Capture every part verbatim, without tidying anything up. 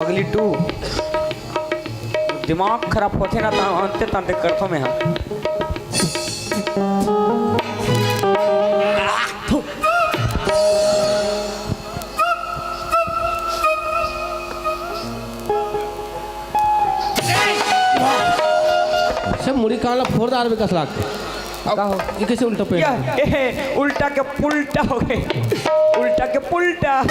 पगली टू, दिमाग खराब होथे ना, त अंते तंते करथो मैं हा। सब मुड़ी कान ला फोड़ डारबे कस लागथे। का हो? ये कैसे उल्टा पैर? या, ए, उल्टा के पुल्टा हो गए। उल्टा के पुल्टा।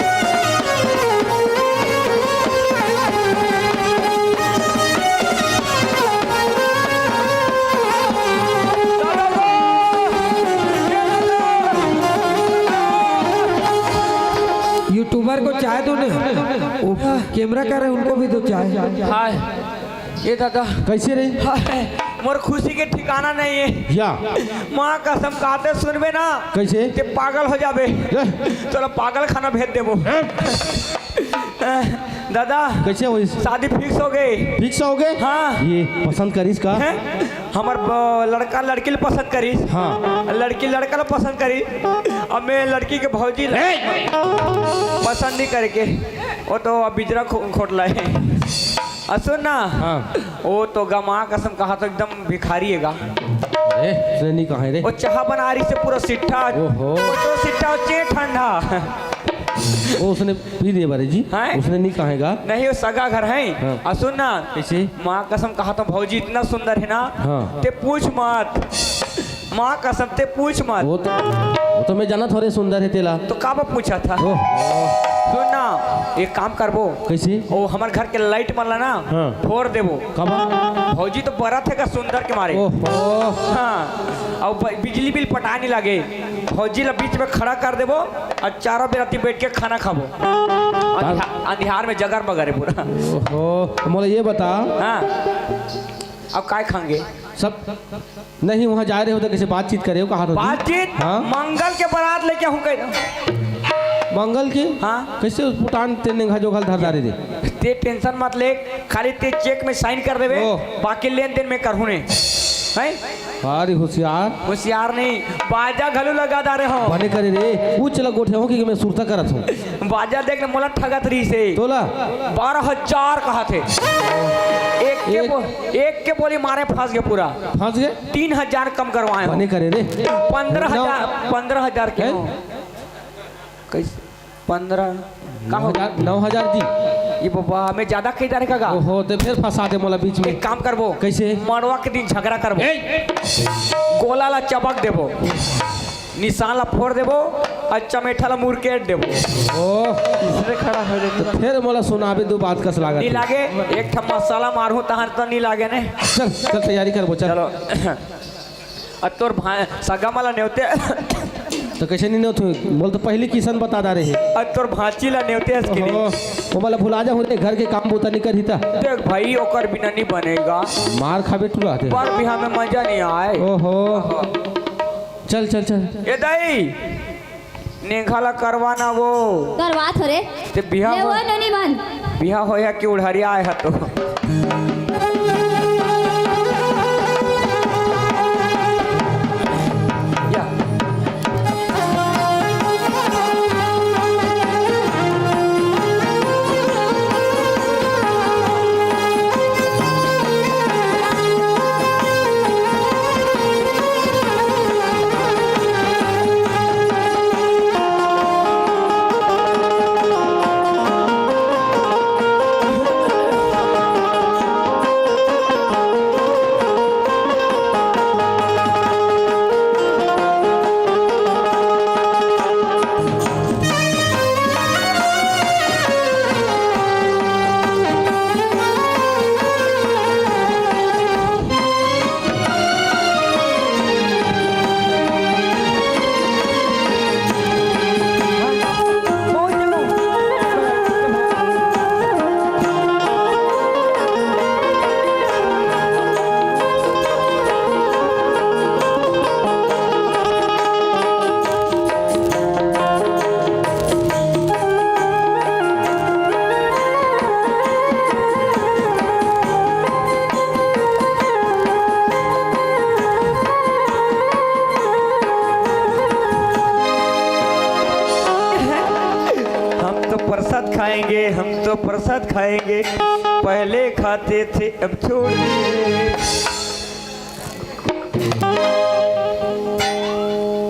यूट्यूबर को चाय दो ना, वो कैमरा कर रहे हैं, उनको भी दो चाय। हाय, ये दादा। कैसे रे? हाय, मोर खुशी के ठिकाना नहीं है। या। माँ कसम, कहते सुनबे ना, कैसे? ते पागल हो जाबे। ए? तोला पागल खाना भेज देबो। ए? दादा, कैसे होइस? शादी फिक्स हो गई। फिक्स हो गए? हाँ। ये पसंद करिस का? हैं? हमर ब-, लड़का लड़की ल पसंद करिस। हाँ। लड़की लड़का ल पसंद करिस। अब मैं लड़की के भौजी ल ए! पसंद नहीं करके, वो तो अब बिजरा खो-, खोटला है। आ सुन ना, हाँ। वो तो गा माँ कसम, कहा तो एकदम भिखारी है गा। ए, उसने नहीं कहा है रे। वो चाह बना रही से पूरा सिट्ठा, ओहो। वो तो सिट्ठा चे ठंडा। वो उसने पी लिए बारे जी। हैं? उसने नहीं कहा है गा। नहीं, वो सगा घर है। हाँ। आ सुन ना, कैसे? माँ कसम, कहा तो भौजी इतना सुंदर है ना, हाँ। ते पूछ मत। माँ कसम, ते पूछ मत। वो तो, वो तो मैं जाना थोड़े सुंदर है तेला। तो का बा पूछा था? ओह। सुन ना, एक काम करबो। कैसे? ओ, हमर घर के लाइट मन ला ना, हाँ। फोड़ देबो। का बा? भौजी तो बरत है का सुंदर के मारे। ओह। हाँ, और ब-, बिजली बिल पटा नहीं लागे। भौजी ला बीच में खड़ा कर देबो और चारों बेरा ती बैठ के खाना खाबो। अंधिया-, अंधियार में जगर बगर है पूरा। ओहो, मोला ये बता। हाँ, अब काय खाएंगे? सब नहीं, वहाँ जा रहे हो तो कैसे बातचीत करे हो, कहा तो जी? बातचीत? हाँ? मंगल के बारात लेके हूँ कह। मंगल के? हाँ। कैसे उस पुटान ते नेंघा जोघा ल धर डारे रे? ते टेंशन मत ले, खाली ते चेक में साइन कर देबे, ओह। बाकी लेन देन में करहूँ ने। हैं? अरे होशियार। होशियार नहीं, बाजा घलू लगा डारे हो। बने करे रे, ऊ चला गोठे हो कि मैं सुरता करत हूँ। बाजा देख ले, मोला ठगत रही से। तोला? बारह हजार कहा थे। एक के एक बो-, एक के बोली मारे फंस गए पूरा। फंस गए? तीन हजार कम करवाए हो। बने करे रे। पंद्रह हजार, नौ पंद्रह हजार के हैं? हो। कैसे? पंद्रह? का हो? नौ हजार, नौ हजार जी। ये बाबा, हमें ज्यादा कही डारे का गा? ओहो, ते फिर फंसा दे मोला बीच में। एक काम करबो। कैसे? मड़वा के दिन झगड़ा करबो। ए! गोला ला चबक देबो, निशान ला फोड़ देबो और चमेठा ला मुरकेट देबो। ओह। इसने खड़ा हो जाए। तो फिर मोला सुनाबे दो बात कस लागत नहीं है। लागे, एक ठा मसाला मारहूँ तहार तो नहीं लागे ने। चल, चल तैयारी करबो, चल। चलो। अ तोर भा-, सगा मला नेवते। तो कैसे नहीं नेवत हूँ? बोल तो पहली किसन बता डारे है। अ तोर भांची ला नेवते हस कि नहीं? ओहो, वो मला भुला जा होते, घर के काम बूता नहीं करी था। देख भाई, ओकर बिना नहीं बनेगा। मार खाबे टूरा थे। पर बिहा में मजा नहीं आए। ओहो। चल, चल, चल। ए दाई, नेंघा ला करवा ना वो। करवा थोरे। ते बिहा ले हो, वो नोनी मन। बिहा हो या कि उढ़ारी आए हा तो। या। प्रसाद खाएंगे। पहले खाते थे, अब छोड़ दिए।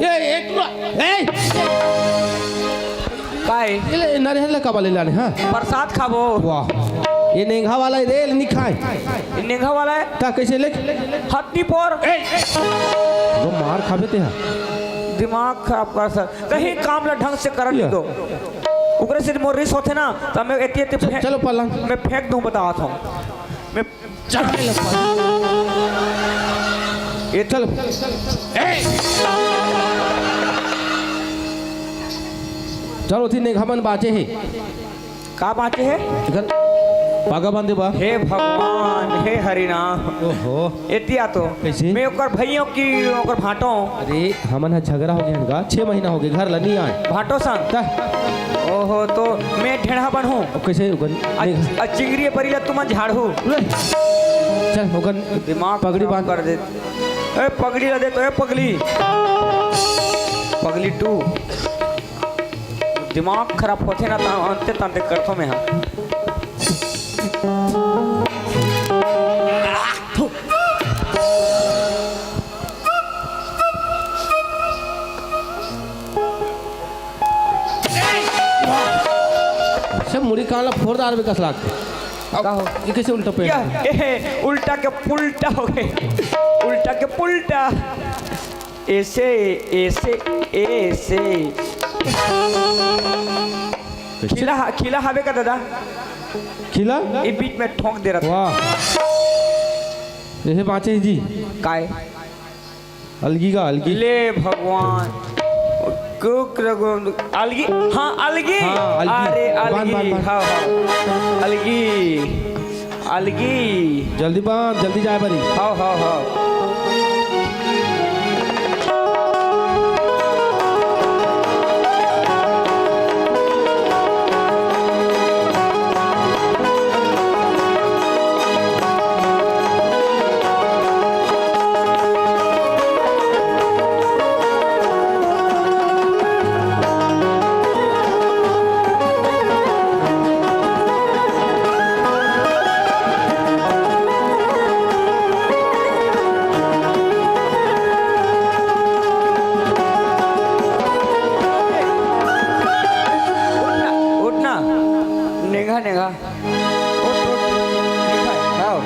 ए, ए, टुरा, ए! काय? ए ले, नरिहर ले काबर ले लाने, हाँ? प्रसाद खाबो। वाह, ये नेंगा वाला हे रे, ले नी खाए। ये नेंगा वाला हे? ता कैसे ले? हत्ती पोर। ए! वो मार खाबे ते हा। दिमाग खराब कर सर, कहीं काम ला ढंग से करन नी दो। ओकरे से मोर रिस होथे ना, त मैं एती एती फेंक, चलो पलंग। मैं फेंक दूं, बतावत हूँ। मैं चल, ये चल। चलो, तीन नेंगा मन बाचे हे। का बाचे हे? इधर पागा बांधे बा। हे भगवान, हे हरिनाम। ओहो। एतिया तो। कैसे? मैं ओकर भइयों की, ओकर भांटो। अरे, हमन ह झगड़ा हो गया इनका, छह महीना हो गया, घर ला नी आए। भांटो संग? त? ओहो, तो मैं ढेढ़ा बनहूँ। ओ, कैसे? ओकर अ, नहीं। अ, चिंगरी परी ला तुमन झाड़हू। ले। चल, ओकर दिमाग पगड़ी खराब बांध। कर दे। ए, पगड़ी ला दे तो, ए, पगली। पगली टू। दिमाग खराब होथे ना, त अंते तंते करथो मैं हा। सब मुड़ी कान ला फोड़ डारबे कस लागथे। का हो? ये कैसे उल्टा पेड़? या, ए, उल्टा के पुल्टा हो गए। उल्टा के पुल्टा। ऐसे, ऐसे, ऐसे। खिला, खिला हवे का दादा? खिला? ये बीच में ठोंक दे रहा था। वाह। ये बाँचे जी। काय? अलगी का, अलगी। ले भगवान। कुक रघुन-, अलगी, हाँ, अलगी। हाँ, अलगी। अरे, बांध, अलगी, बांध, बांध। हाँ, हाँ। अलगी, अलगी। जल्दी बांध, जल्दी जाए बारी। हाँ, हाँ, हाँ। उठ ना, उठ ना। नेंगा, नेंगा। उठ, उठ। नेंगा, आओ।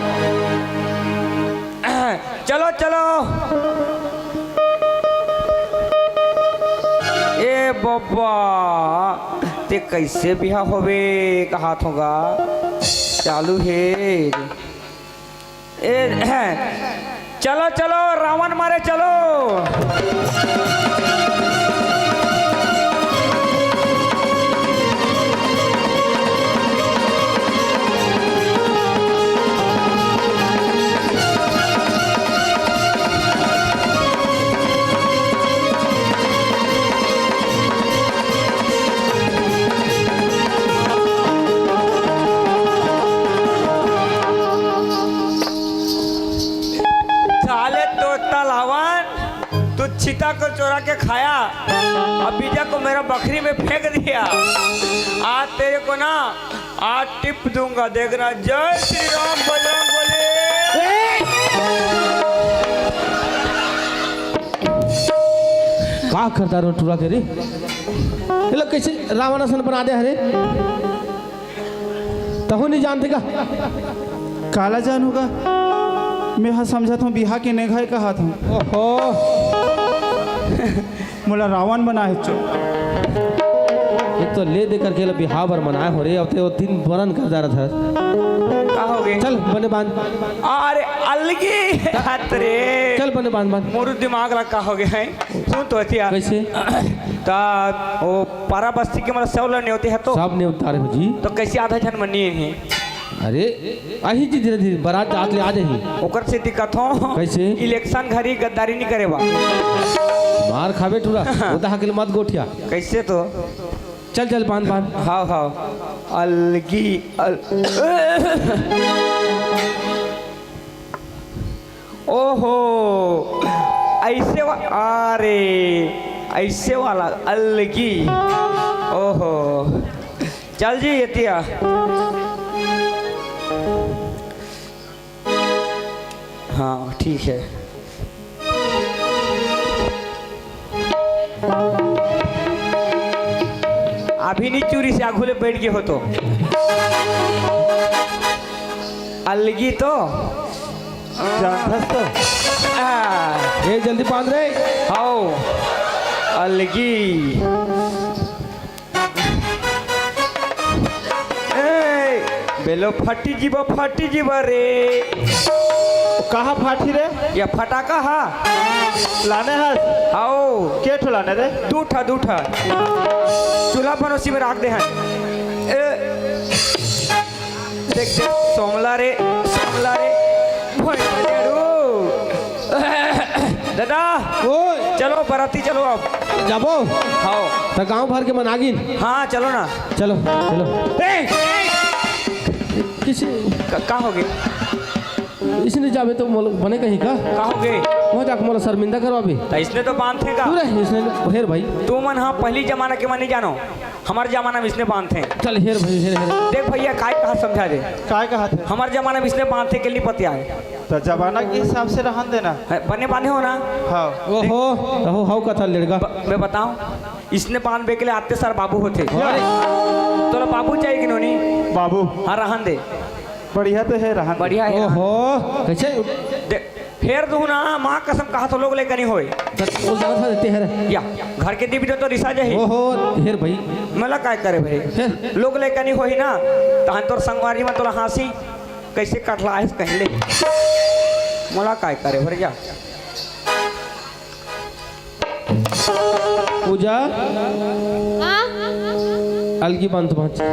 चलो, चलो। ए बब्बा, ते कैसे बिहा होवे कहात होगा? चालू हे। ए, चलो, चलो, रावण मारे चलो। साले तोता रावण, तू चिता को चोरा के खाया, अब बीजा को मेरा बखरी में फेंक दिया। आज तेरे को ना, आज टिप दूंगा, देखना। जय श्री राम बजरंग बली। का करता रो टूरा के रे? ये लोग कैसे रावण असन बना दे हरे? तहु नहीं जानते का? काला जान होगा, मैं हा समझत हूँ बिहा के नेंगा हे कहात हूँ। ओहो। मोला रावण बनाए हे चो। एक तो ले दे करके ला बिहा बर मनाए हो रे, अब ते वो दिन बरन कर जा रहा था। का हो गए? चल, बने बांध। अरे, अलगी हाथ रे। चल, बने बांध, बांध। मोर दिमाग ला का हो गया है? सुन तो, अतिया। कैसे? ता, वो पारा बस्ती के मतलब सब ला नेवते हे तो? सब नेवता रे हो जी। तो कैसे आधा झन मनी हे? अरे, आही जी धीरे धीरे, बारात जात ले आ जाही। ओकर से दिक्कत हो। कैसे? इलेक्शन घरी गद्दारी नहीं करे बा। मार खाबे टूरा, वो तो हकले मत गोठिया। कैसे तो? चल, चल, बांध, बांध। हाव, हाव। अलगी, अल-, ओहो, ऐसे वा-, अरे, ऐसे वाला अलगी। ओहो, चल जी, एतिया। हाँ, ठीक है। अभी नहीं चूरी से आगू ले बैठ गए हो तो। अलगी तो। जानथस तो। आ। ए, जल्दी बांध रे। हाओ। अलगी। ए, बेलो फटी जीवा, फटी जीवा रे। कहाँ फाटी रे? या फटाका हा। लाने हस? हाओ। के ठो लाने रे? दू ठा, दू ठा। चूल्हा पनोसी में राख दे हन। ए, देख, देख, सोमला रे, सोमला रे, भोंय बजेड़ू। दादा, ओए। चलो, बराती चलो अब। जाबो? हाओ। त गांव भर के मनागिन। हाँ, चलो ना। चलो, चलो। ए! किसी क-, का हो गए? इसने जाबे तो मोला बने कहीं का? का हो गए? वहाँ जाके मोला शर्मिंदा करवाबे। त इसने तो बांधथे का? तू रे, इसने, हेर भाई। तू मन हाँ पहली जमाना के मन नहीं जानो। हमारे जमाना में इसने बांधथे। चल, हेर भाई, हेर, हेर। देख भैया, काय कहा समझा दे। काय कहा थे? हमारे जमाना में इसने बांधथे के लिए पतिया है। तो जमाना के हिसाब से रहन देना। है, बने बांधे हो ना? हाँ। ओहो, ओहो, हाउ कथा लड़का। ब-, मैं बताऊं, इसने बांध बेकले आते सर बाबू होते। अरे। तोला बाबू चाहिए कि नोनी? बाबू। हाँ, रहन दे। बढ़िया तो है, रहन दे। बढ़िया है। ओहो, कैसे? दे, फेर दूं ना, माँ कसम कहा तो लोग लेकर नहीं होए। दस को ज्यादा देते हैं रे। या, घर के दीप जो तो रिसा जाही। ओहो, हेर भाई। मला काय करे भाई? हेर। लोग लेकर नहीं होही ना, तहन तोर संगवारी में तोला हाँसी, कैसे कटला है कहीं ले। मला काय करे भर जा। पूजा। हाँ? अलगी बांध भांची।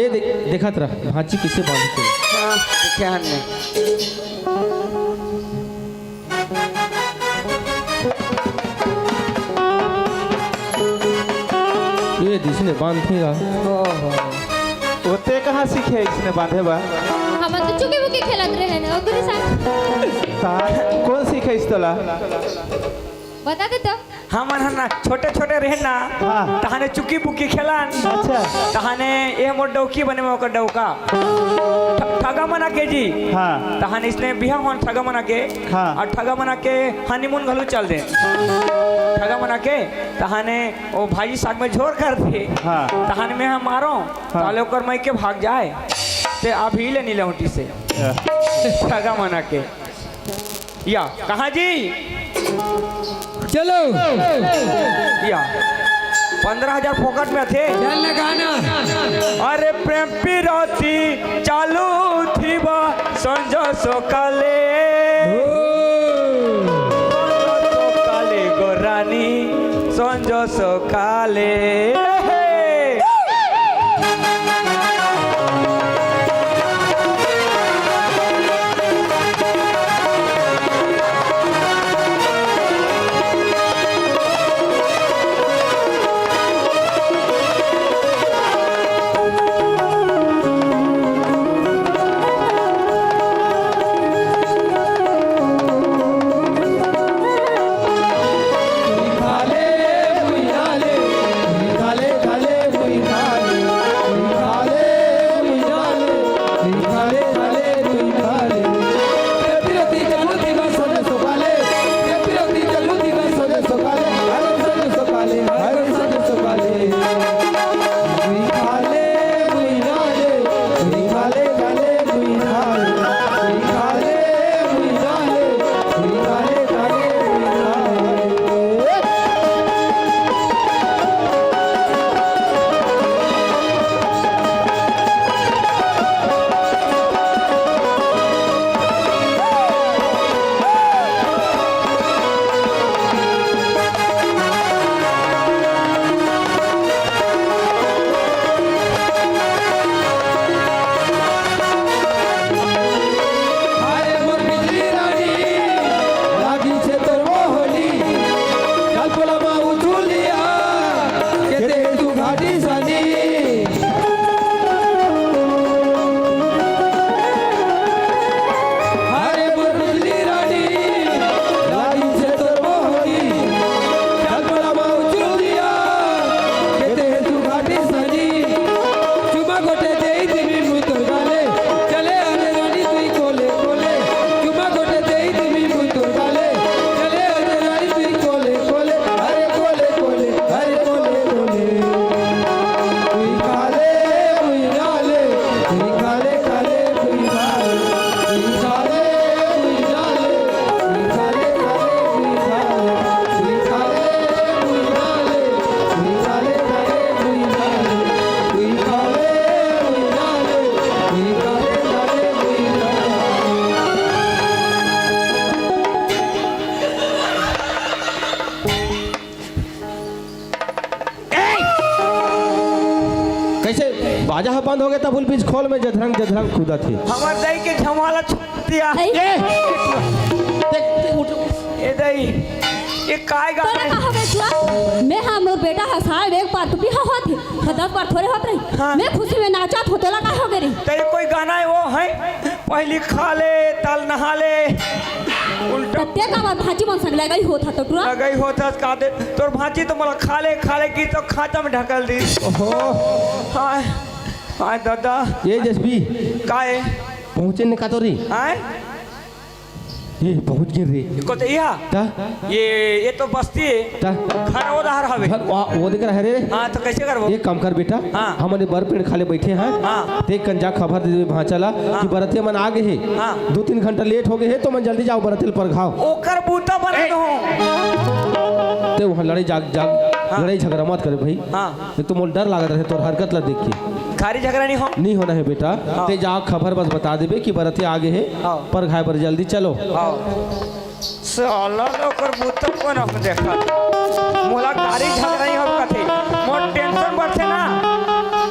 ए दे-, देखत रह, भांची किसे बांधते? हाँ, देखे हन ने। ए दिसने बांधते गा। ओहो। ओते कहाँ सीखे इसने बांधे बा? हमन तो चुकी बुकी खेलत रहे ना, ओकरे साथ। कहाँ? कौन सीखे इस तोला? बता दे तो। हमन ह ना छोटे-छोटे रहेन ना, हाँ। तहाने चुकी-बुकी खेलन। अच्छा। तहाने ए मोर डौकी बने में ओकर डौका। ठ-, ठगा मना के जी। हाँ। तहाने इसने बिहा होन ठगा मना के। हाँ। अउ ठगा मना के honeymoon घलो चल दे। ठगा मना के, तहाने ओ भाजी साग में झोर कर दे। हाँ। तहाने मैं ह मारो, हाँ। ताले ओकर मइके भाग जाए। ते अभी ले नी लौटी से। हाँ। ठगा मना के। या, कहाँ जी? चलो। या, पंद्रह हजार फोकट में थे। चल ना गाना। अरे प्रेम पिरती चालू थी बा संजो सकाले। ओ। संजो सकाले गो रानी, संजो सकाले। अजा ह बंद हो गे, तब उल बीच खोल में जधरंग जधरंग कूदत हे। हमर दई के झमाला छुटिया। ए! ए! देख, उठ। ए दई, ये काय गाना तोला हे? का हो गे छुआ? मैं हा मोर बेटा हा साल में एक बार तो बिहा होत हे, तो दस बार थोरे होत रही। हाँ। मैं खुशी में नाचत हो, तोला का हो गे रे? तेरे कोई गाना है वो है? पहली खा ले, तल नहा ले। उल्टा। तत्ते का बात भांची मन संग लगई होत हा तो टुरा। लगई होत हा का दे, तोर भांची तो मोला खा ले, खा ले की तो खाता में ढकल दी। ओहो। हाय, हाय दादा। ये जसबी। का है? पहुंचे ने का तो री? हाय? ये बहुत गिर रे। को तो इहा? ता? ये, ये तो बस्ती है। ता? घर वो डहर हवे। घर वो, वो देख रहा है रे। हाँ, तो कैसे करबो? एक काम कर बेटा, हाँ। हमन बर पेड़ खाले बैठे हैं। हाँ। देख कन जा खबर दे देबे भांचा ला हाँ। कि बरतिया मन आ गे हे। हाँ। दो तीन घंटा लेट हो गे हे, तो मन जल्दी जाओ बरतिया ल परघाओ। ओकर बूता बना ए! दो। ते वहाँ लड़ाई जाग, जाग, हाँ। लड़ाई झगड़ा मत करे भाई। हाँ। एक तो मोल डर लागत रहे तोर हरकत ला देख के। खारी झगड़ा नहीं हो? नहीं होना है बेटा। हाँ। ते जा खबर बस बता देबे कि बरतिया आ गे हे, हाँ। परघाए बर जल्दी चलो। हाँ। साला ला ओकर बूता कोन हम देखा। मोला गाड़ी झगड़ा ही हम कथे। मोर टेंशन बढ़थे ना,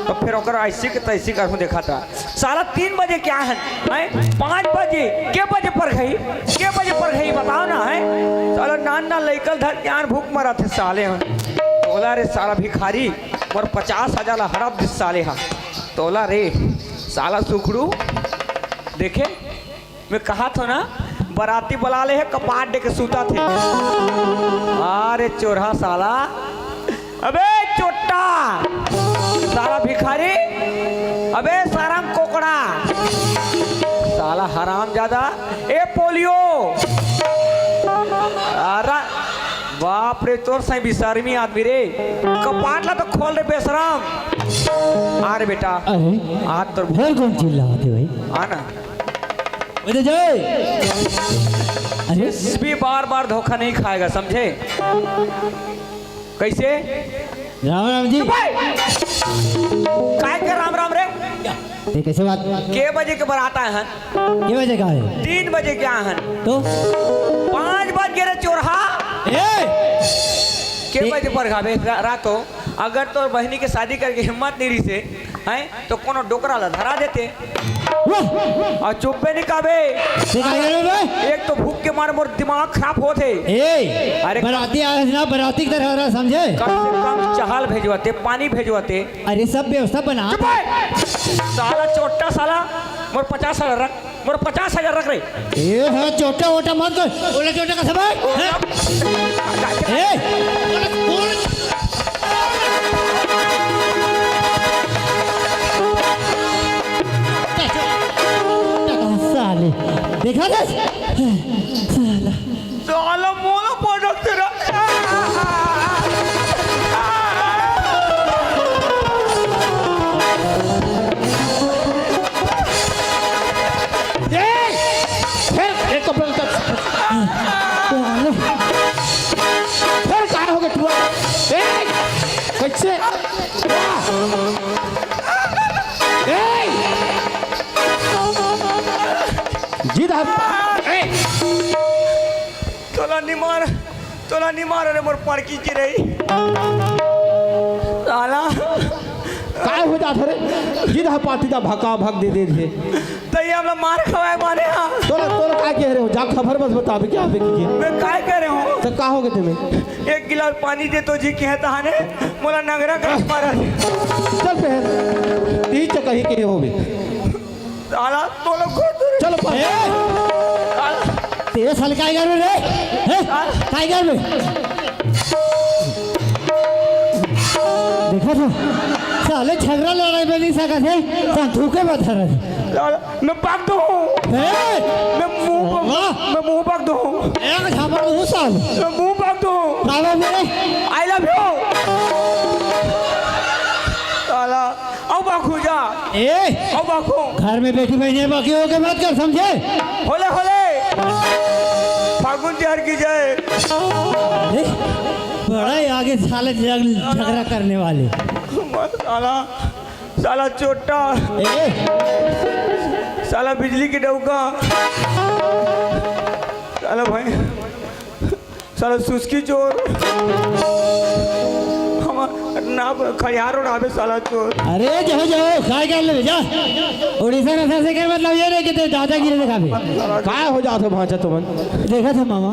तो फिर ओकर ऐसी के तैसी करहूँ देखा था। साला तीन बजे क्या है? हैं? पाँच बजे? के बजे परघई? के बजे परघई? बताओ ना, हैं? साला नान ना लइकल धर के आन भूख मरा थे साले हैं। तोला रे साला भिखारी, मोर पचास हजार ला हड़प दिस साले हा। तोला रे साला सुखड़ू, देखे? मैं कहा थो ना, बराती बला ले हे, कपाट डे के सूता थे। अरे चोरहा साला, अबे चोट्टा, साला भिखारी, अबे साराम कोकड़ा, साला हराम ज्यादा, ए पोलियो, अरे बाप रे, तोर सही बिसरमी आदमी रे, कपाट ला तो खोल रे बेसरम। आ रे बेटा, अरे, आ तोर फेर कोन चिल्लावत हे भाई? आ ना। अरे जय। अरे। एसपी बार बार धोखा नहीं खाएगा, समझे? कैसे? राम राम जी। चुप भाई। काय के राम राम रे? ये कैसे बात? के बजे के बरात आए हैं? के बजे का है? तीन बजे के आए हैं। तो? पाँच बज गे रे चोरहा। ए! के ए- बजे परघाबे रा-, रातो? अगर तोर बहिनी के शादी करके हिम्मत नहीं रही से, हैं, तो कोनो डोकरा ला धरा देते। वाह! अउ चुप्पे नहीं काबे। से का करे बे? एक तो भूख के मारे मोर दिमाग खराब होत हे। ए, अरे बराती आए ना, बराती की तरह रहा, समझे? कम से कम चावल भेजवाते, पानी भेजवाते। अरे सब व्यवस्था बना। चुप है। साला चोट्टा साला, मोर पचास हजार रख। मोर पचास हजार रख रे। ए, हाँ, चोट्टा वोट्टा मत कर। ओला चोट्टा का सब है? ओला हैं? ए, ओला, ओला। साले, देखा रे? साला। साला मोला पटक तेरा। ए, फेर एक कपड़ा उतार। फेर का हो गे टुरा? ए, कैसे? ए! जिद हर, ए! तोला निमार, तोला निमार रे मोर पड़की चिरई। साला। काय हो जात रे? जिद हर पाती दा भका भक दे दे थे। त ये हमला मार खवाए मारे हा। तोला, तोला काय कह रहे हो? जा खबर बस बताबे क्या आबे की। मैं काय कह रहे हूँ? तो का हो गे तेमे? एक गिलास पानी दे तो जी कहे तहाने, मोला नंगरा कर मारा। चल पहन, ई चकही के होबे। साला, तोला को दूर। चलो पहन। ए! साला। तेरे साले काय कर रे? हैं? साला। काय कर रे? देखा था? साले झगड़ा लड़ाई में नहीं सकत हे, तो धोखे में धरा है। साला, मैं भाग दो हूँ। ए! मैं मुंह भाग, वाह! मैं मुंह भाग दो हूँ। एक झापड़ दूँ साल। मैं मुंह भाग दो हूँ। बाबा मेरे। I love you। साला, अब आखू जा। ए! अब आखू। घर में बेटी बहन हे, बाकी हो के मत कर, समझे? होले, होले। फागुन तिहार की जय। अरे, बड़ा ही आगे साले झग-, झगड़ा करने वाले। साला, साला चोट्टा। ए! साला बिजली की डौका। साला भाई, साला सुस्की चोर। हम ना खड़ियार उड़ावे साला चोर। अरे जाओ, जाओ, काय कर ले जा। उड़ीसा नशा से कर, मतलब ये नहीं कि ते दादागिरी दिखावे। काय हो जात हो भांचा तुमन? देखा था मामा,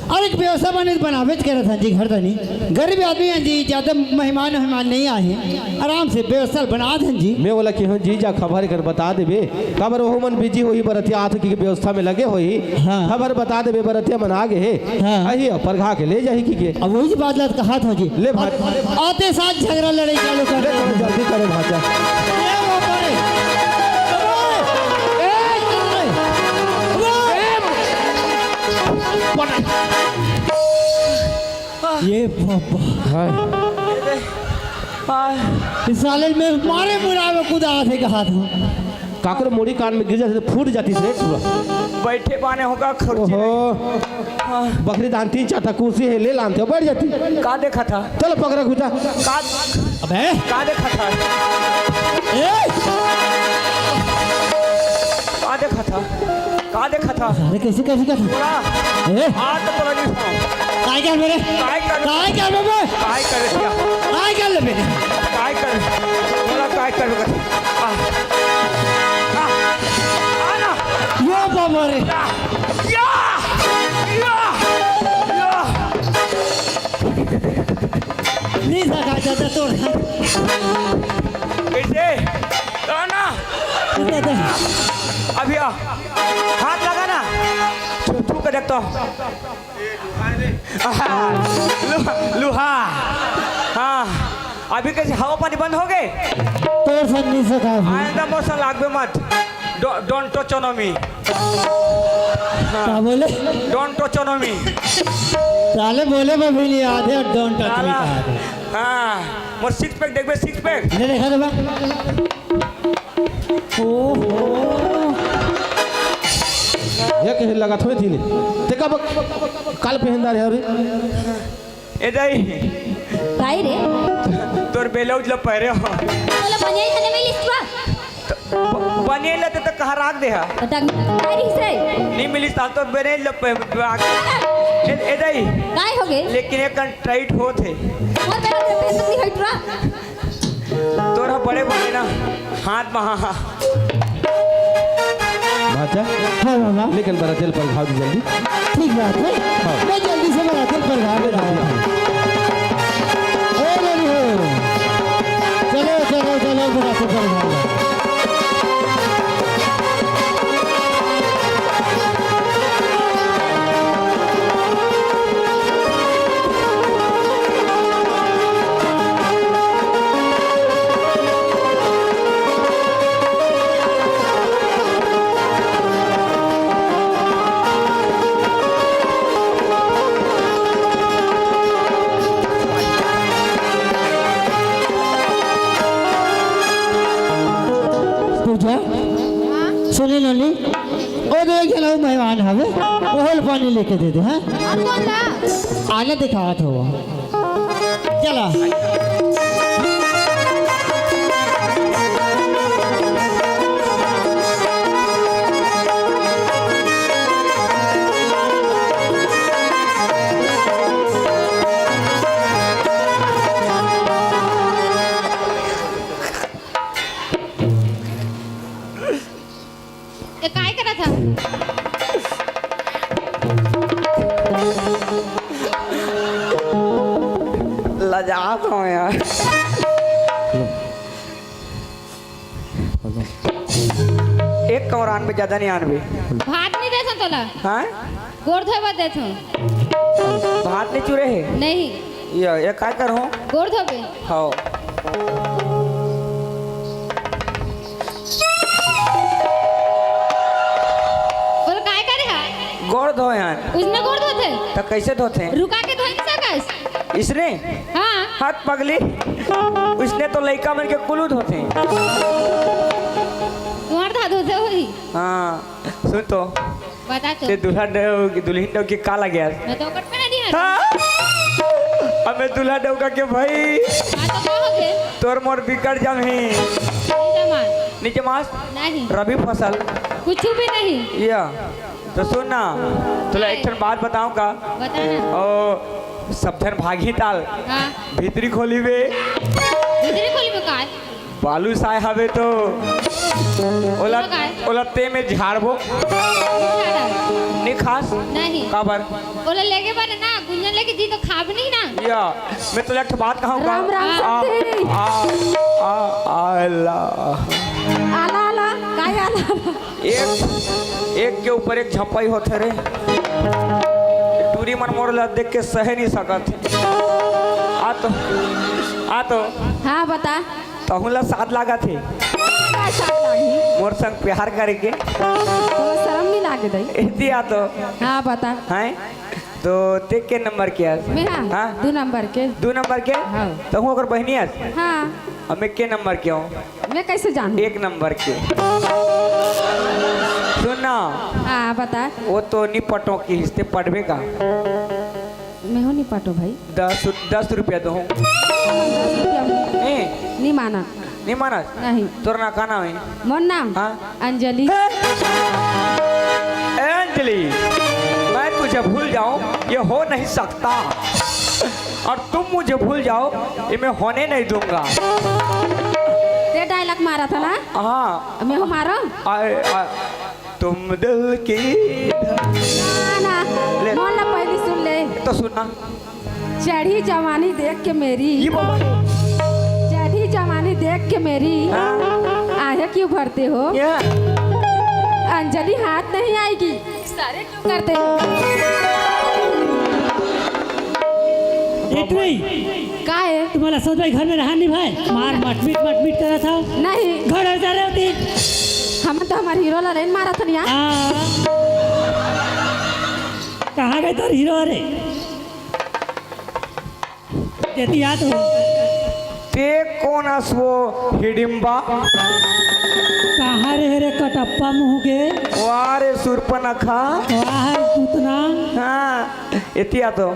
अउ एक व्यवस्था बने बनावे के रहा था जी, घर तनी गरीब आदमी हैं जी, ज्यादा मेहमान वेहमान नहीं आए हैं, आराम से व्यवस्था बना दें जी। मैं बोला कि हाँ जी, जा खबर कर बता देबे, काबर ओहू मन बिजी होही, बरतिया आत की व्यवस्था में लगे होही। हाँ। खबर बता देबे, बरतिया मन आ गे हे। हाँ। अही परघा के ले जाही की के। अब वही बात ला कहा था जी। ले भाई। आते साथ झगड़ा लड़ाई चालू कर ले, दे। जल्दी करो भांचा। ए बाबा रे। ए, ए, ए, ये बाबा। हाँ। इस साले में मारे मुड़ा में कूदा थे कहा था। काकर मुड़ी कान में गिर जाती तो फूट जाती से पूरा। बैठे बाने होगा खर्चे। ओहो। बकरी दान तीन चार टा कुर्सी है, ले लानते हो, बैठ जाती। का देखा था? चलो पकड़ा घुचा। का अबे। का देखा था? ए! का देखा था? का देखा था? अरे कैसे, कैसे, कैसे? पूरा ए! हाथ पकड़ ली था। काय कर मेरे? काय कर? काय कर बे? काय कर क्या? काय कर ले बे? काय कर? बोला काय कर? आ। आ। आ ना। यो बाबा रे। या। या। या। नहीं सका चाचा तोर। कैसे? आ ना। दादा। अभी आ। हाथ लगा ना। छू, छू के देख तो। आहा, लुहा, लुहा। हाँ, अभी कैसे हवा पानी बंद हो गए? तोर से नहीं सका अभी। आइंदा मोर से लागबे मत। Don't touch on me। का बोले? Don't touch on me। साले बोले में भी नहीं आते, don't touch me साला। कहा थे। हाँ, मोर six pack देखबे, six pack। ले देखा दे बा। ओहो। ये कहे लगा थोड़ी थी ने। ते कब काल पहनदा रहे अभी? ए दाई। काई रे? तोर ब्लाउज ल पहरे हो। तोला बनियाई खाने में लिस्ट बा? ब-, बनियाई ल ते तो कहाँ राख दे हा? डंग-, काई रही से? नहीं मिली साल तो बनियाई ल प-, प-, राख। ए, ए दाई। काय हो गए? लेकिन एक टाइट होत हे। मोर बेरा ते पेंट नहीं है टुरा। तोरा बड़े बड़े ना हाथ में, हाँ, हाँ। भांचा, हाँ, मामा। लेकिन बरतिया ल परघाव दे जल्दी। ठीक बात है। हाँ। मैं जल्दी से बरतिया ल परघाव दे रहा हूँ। ए, रेडी हो। चलो, चलो, चलो, बरतिया ल परघाव दे। पूजा, सुनी नोनी, ओ दे एक झन अउ मेहमान हवे, ओहू ल पानी लेके दे दे, हाँ? और कौन था? आना दिखावत हो। चला। ये काय करत हा? लजात हूँ यार। एक कौरान पे ज्यादा नहीं आनबे। भात नहीं देथन तोला। हाँ? गोड़ धोए बर देथन। भात नहीं चुरे है? नहीं। ये, ये काय करहूँ? गोड़ धोबे? हाँ। बोल, काय करे हा? गोड़ धोए हन। उसने गोड़ धोथे? त कैसे धोथे? रुका के धोए नहीं सकस? इसने? हाँ। हाथ पगली। उसने तो लइका मन के कुलू धोथे। तुम्हार था धोथे होही। हाँ, सुन तो। बता तो। ते दूल्हा डो-, दुल्हन डो के का लगे यार? मैं तो ओकर पहनी है। हाँ? अबे दूल्हा डो का के भाई। हाँ, तो का हो गए? तोर मोर बिकट जम ही। नहीं जमा। नहीं जमास? नहीं। रबी फसल। कुछ भी नहीं। या, तो सुन ना, तोला एक ठन बात बताऊं का? बता ना। ओ, सब झन भागही ताल। हाँ। भीतरी खोली में। भीतरी खोली में काय? बालू साय हवे तो ओला, ओला काय? ओला ते में झाड़बो। नहीं झाड़ा। नहीं खास? नहीं। काबर? ओला लेगे बर ना, गुंजन लेके जी तो खाब नहीं ना। या, मैं तो एक ठो बात कहूँ का? राम राम आ, संती। आ, आ, आला। आला, आला, काय आला, आला? एक, एक के ऊपर एक झपाई होथे रे। टूरी मन मोर ला देख के सहे नहीं सकत। आ तो, आ तो। हाँ, बता। तहूँ ला साथ लागत हे। का साथ लागी? मोर संग प्यार करे के। तो शर्म नहीं लागे दई? एती आ तो। हाँ, बता। हैं? तो ते के नंबर के हस? मैं हाँ, हाँ? दू नंबर के। दू नंबर के? हाँ। तहूँ ओकर बहिनी हस? हाँ। अब मैं के नंबर के हूँ? मैं कैसे जानूँ? एक नंबर के। सुन ना। हाँ, बता। वो तो नी पटो की हिस्ते पटबे का? मैं हो नहीं पाटो भाई। दस, दस रुपया दो। दस रुपया ए? नहीं माना। नहीं माना? नहीं। तोर ना का नाम है? मोर नाम? हाँ। अंजलि। ए अंजलि, मैं तुझे भूल जाऊं, ये हो नहीं सकता। और तुम मुझे भूल जाओ, ये मैं होने नहीं दूंगा। ते डायलॉग मारा था ना? हाँ। मैं हो मारो? आए, आए। तुम दिल की ना, ना, ले। मोर ला पहली सुन ले। तो सुनना। चढ़ी जवानी देख के मेरी, ये बाबा। चढ़ी जवानी देख के मेरी हाँ। आंखें क्यों भरते हो? क्या? अंजलि हाथ नहीं आएगी, इशारे क्यों करते हो? एक नहीं। का है? तुम्हारा सौदा घर में रहा नहीं भाई, मार मटमिट मटमिट करा था। नहीं। घर आ जा रहे होती। हम तो हमारे हीरो ला लाइन मारा था नहीं यार। आ। कहाँ गए तोर हीरो रे? देती याद हो। ते कोन अस वो हिडिम्बा? कहाँ रे, रे कटप्पा मुँह के? वाह रे सुरपनखा। वाह रे पुतना। हाँ, एती आ तो।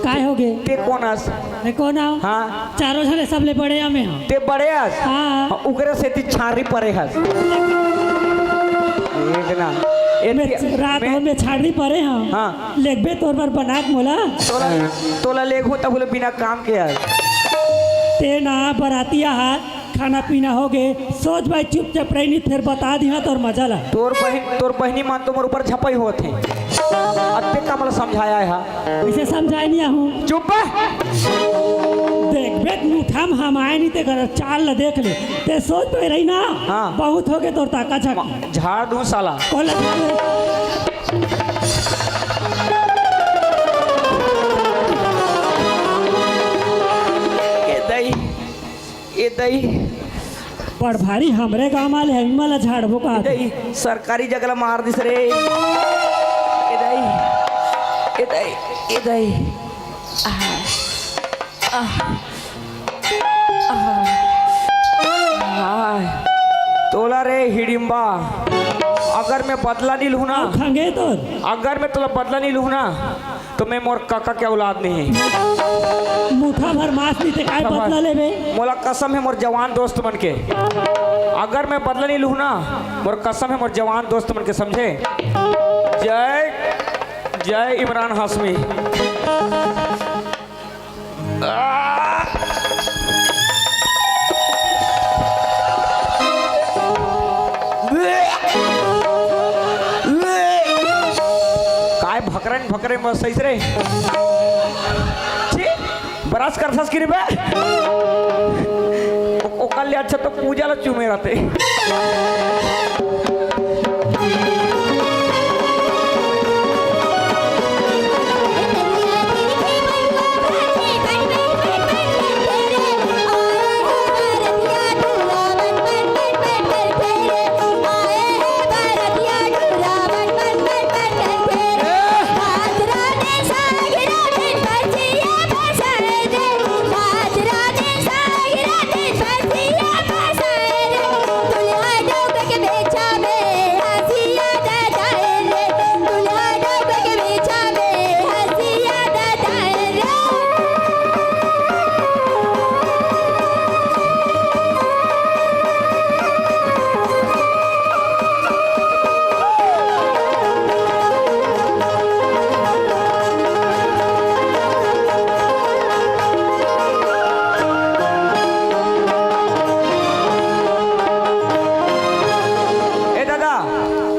काय हो गे? ते कोन अस? मैं कोन आव? हाँ। चारों झने सबले बड़े हमें हम। ते बड़े अस? हाँ। हाँ, उकरे सेती छारी परे हस। एक ना। ए, मैं ते, रात मैं, हो में छारी परे हम। हाँ। लेगबे तोर बर बनाक मोला। तोला, तोला लेगहूँ तब बोले बिना काम के यार। ते ना बरातिया हा, खाना पीना हो गे, सोच भाई चुपचाप रही, नहीं फिर बता दिहा तोर मजा ला। तोर बहिन, तोर बहिनी मन तो मोर ऊपर झपई होत हे। अत्ते का मोला समझाया है हा। इसे समझाए नहीं आहूँ। चुप बे। देख बे, मुठा में हम आए नहीं ते कर चाल ला देख ले। ते सोच पे रही ना। हाँ। बहुत हो गए तोर ताका झक। म-, झाड़ दूँ साला। कोला झाड़ दे। ए दई, ए दई। बड़ भारी हमरे गाँव वाले हैं, इमला झाड़बो का। ए दई, सरकारी जगह ला मार दिस रे। ए दई, ए दई, ए दई। आह, आह, आह, आह। तोला रे हिडिम्बा, अगर मैं बदला नहीं लूँ ना, खंगे तो। अगर मैं तोला बदला नहीं लूँ ना, तो मैं मोर काका के औलाद नहीं है। मुठा भर मांस नहीं ते काय बदला लेबे? मोला कसम है मोर जवान दोस्त मन के, अगर मैं बदला नहीं लूँ ना, मोर कसम है मोर जवान दोस्त मन के, समझे? जय, जय इमरान हाशमी। काय भकरन भकरे में सही रे। छी, brush करथस कि रे बे? ओ-, ओकर ले अच्छा तो पूजा ला चूमे रहते।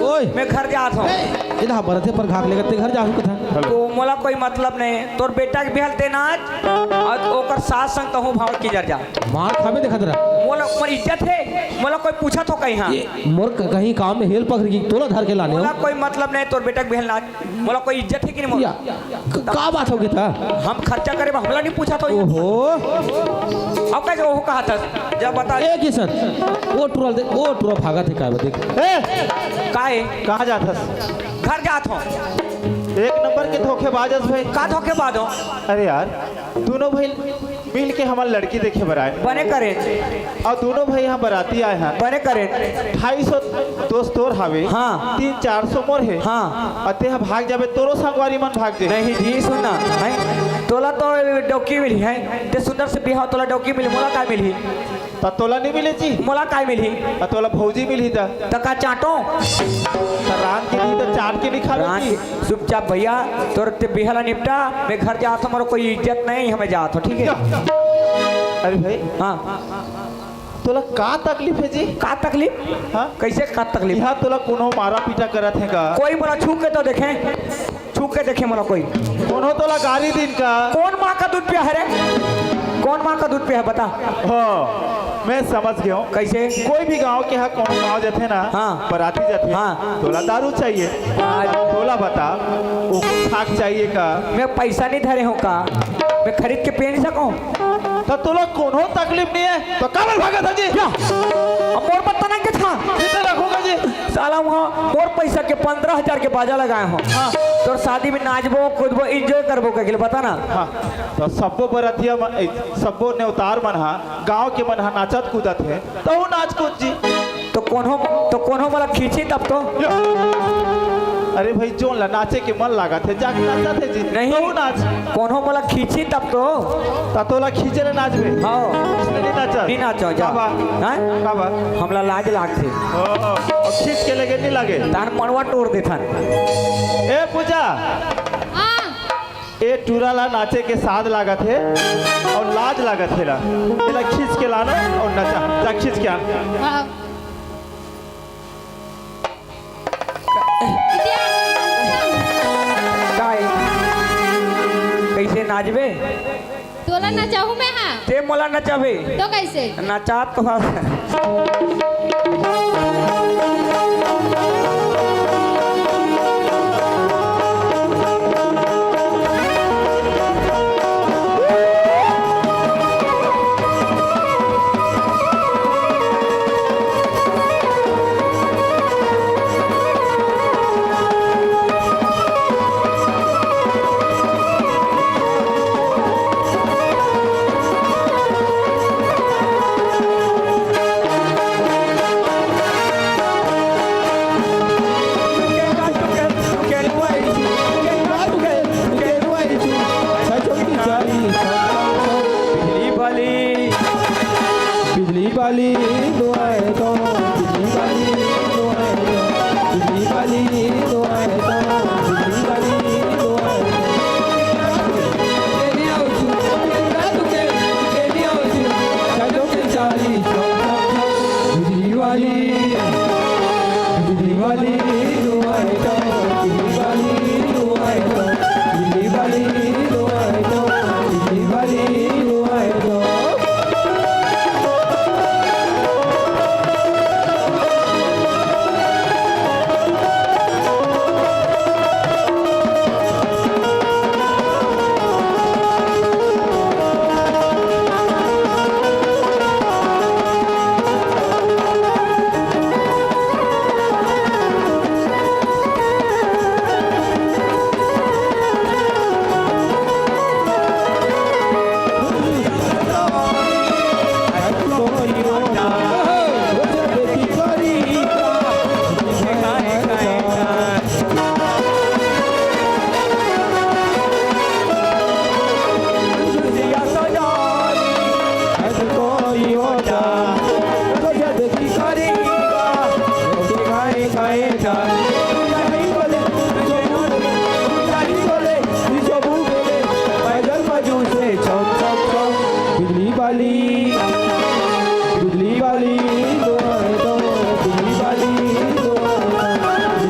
ओए। मैं घर जात हूँ। ए, इधर बरत हे पर घाक लेकर ते घर जाहू कथा। तो मोला कोई मतलब नहीं, तोर बेटा के बिहाव ते नाच, अउ ओकर सास संग तहूँ भाव के जर जा। मार खाबे देखत रहा। मोला, मोर इज्जत हे, मोला कोई पूछत हो कहीं, हाँ। ये मोर क-, कहीं काम में हेल पकड़ के तोला धर के लाने हो। मोला कोई मतलब नहीं, तोर बेटा के बिहाव नाच, मोला कोई इज्जत हे कि नहीं मोला? या, क-, का बात हो गे था? हम खर्चा करे बर हमला नहीं पूछत हो। ओहो। अब कैसे ओहो कहा था? जब बता। ए किशन, वो टुरा ल देख, वो टुरा भागत हे का बा देख। ए! का हे? कहाँ जात हस? घर जात हूँ। एक नंबर के धोखेबाज हस भाई। का धोखेबाज हो? अरे यार, दोनों भाई मिल के हमर लड़की देखे बर आए। बने करे। अउ दोनों भाई यहाँ बराती आए हैं। बने करे। ढाई सौ दोस्त तोर हावे। हाँ। तीन चार सौ मोर हे। हाँ। अउ ते ह भाग जाबे, तोरो संगवारी मन भाग जाही। नहीं जी, सुन ना, हैं? तोला तो डौकी मिलही, हैं? ते सुंदर से बिहाव, तोला डौकी मिलही, मोला का मिलही? त तोला नहीं मिले जी? मोला का मिलही? अउ तोला भौजी मिलही त? त का चाटो? त रांध के नहीं त चाट के नहीं खाबे रांध जी? के, चुपचाप भैया, तोर ते बिहाव ला निपटा, मैं घर जात हूँ, मोर कोई इज्जत नहीं, हमें जात हूँ, ठीक है? अरे भाई। हाँ। तोला का तकलीफ हे जी? का तकलीफ? हाँ? कैसे का तकलीफ? यहाँ तोला कोनो मारा पीटा करत हे का? कोई मोला छू के तो देखे, छू के देखे मोला कोई। कोनो तोला गारी दिन का? कौन माँ का दूध पिया है रे? कौन माँ का दूध पिया है, बता। हो, मैं समझ गया हूँ। कैसे? कोई भी गांव के हा कोनो गांव जाथे ना, हाँ। बराती जाथे, हाँ। तोला दारू चाहिए। आज तोला बता, ओको खाक चाहिए का? मैं पैसा नहीं धरे हूँ का? मैं खरीद के पी नहीं सकूँ? त तोला कोनो तकलीफ नहीं है, त काबर भागत हे जी? क्या? अब मोर पत्ता नहीं के था? कितने रखोगा जी? साला वहाँ मोर पैसा के पन्द्रह हजार के बाजा लगाए हो। हाँ। तोर शादी में नाचबो, कूदबो, enjoy करबो, कह के बता ना। हाँ। त सब्बो बरतिया मन, ए, सब्बो नेवतार मन हा, गांव के मन हा नाचत कूदत हे, तहू नाच कूद जी। तो कोनो, तो कोनो मोला खींची तब तो? अरे भाई, जोन ला नाचे के मन लागत हे, जाके नाचत हे जी। नहीं। तहू नाच। कोनो मोला खींची तब तो? त तोला खींचे ले नाचबे? हाँ। इसमें नहीं नाचा? नहीं नाचा, जा। का बा? हैं? का बा? हमला लाज लागथे। ओ, अउ खींच के लेके नहीं लागे? तार मनवा टोर देथन। ए पूजा। हाँ। ए टूरा ला नाचे के साध लागत हे अउ लाज लागत हे ला। एला खींच के लाना अउ नचा। जा खींच के आन। हाँ। काय? कैसे नाचबे? तोला नचाहूँ मैं, हाँ। ते मोला नचाबे? तो कैसे? नचात तो हस। बिजली वाली, बिजली वाली, बिजली वाली, बिजली वाली, बिजली वाली। बिजली वाली, बिजली वाली, दो आए तो, बिजली वाली, दो आए तो,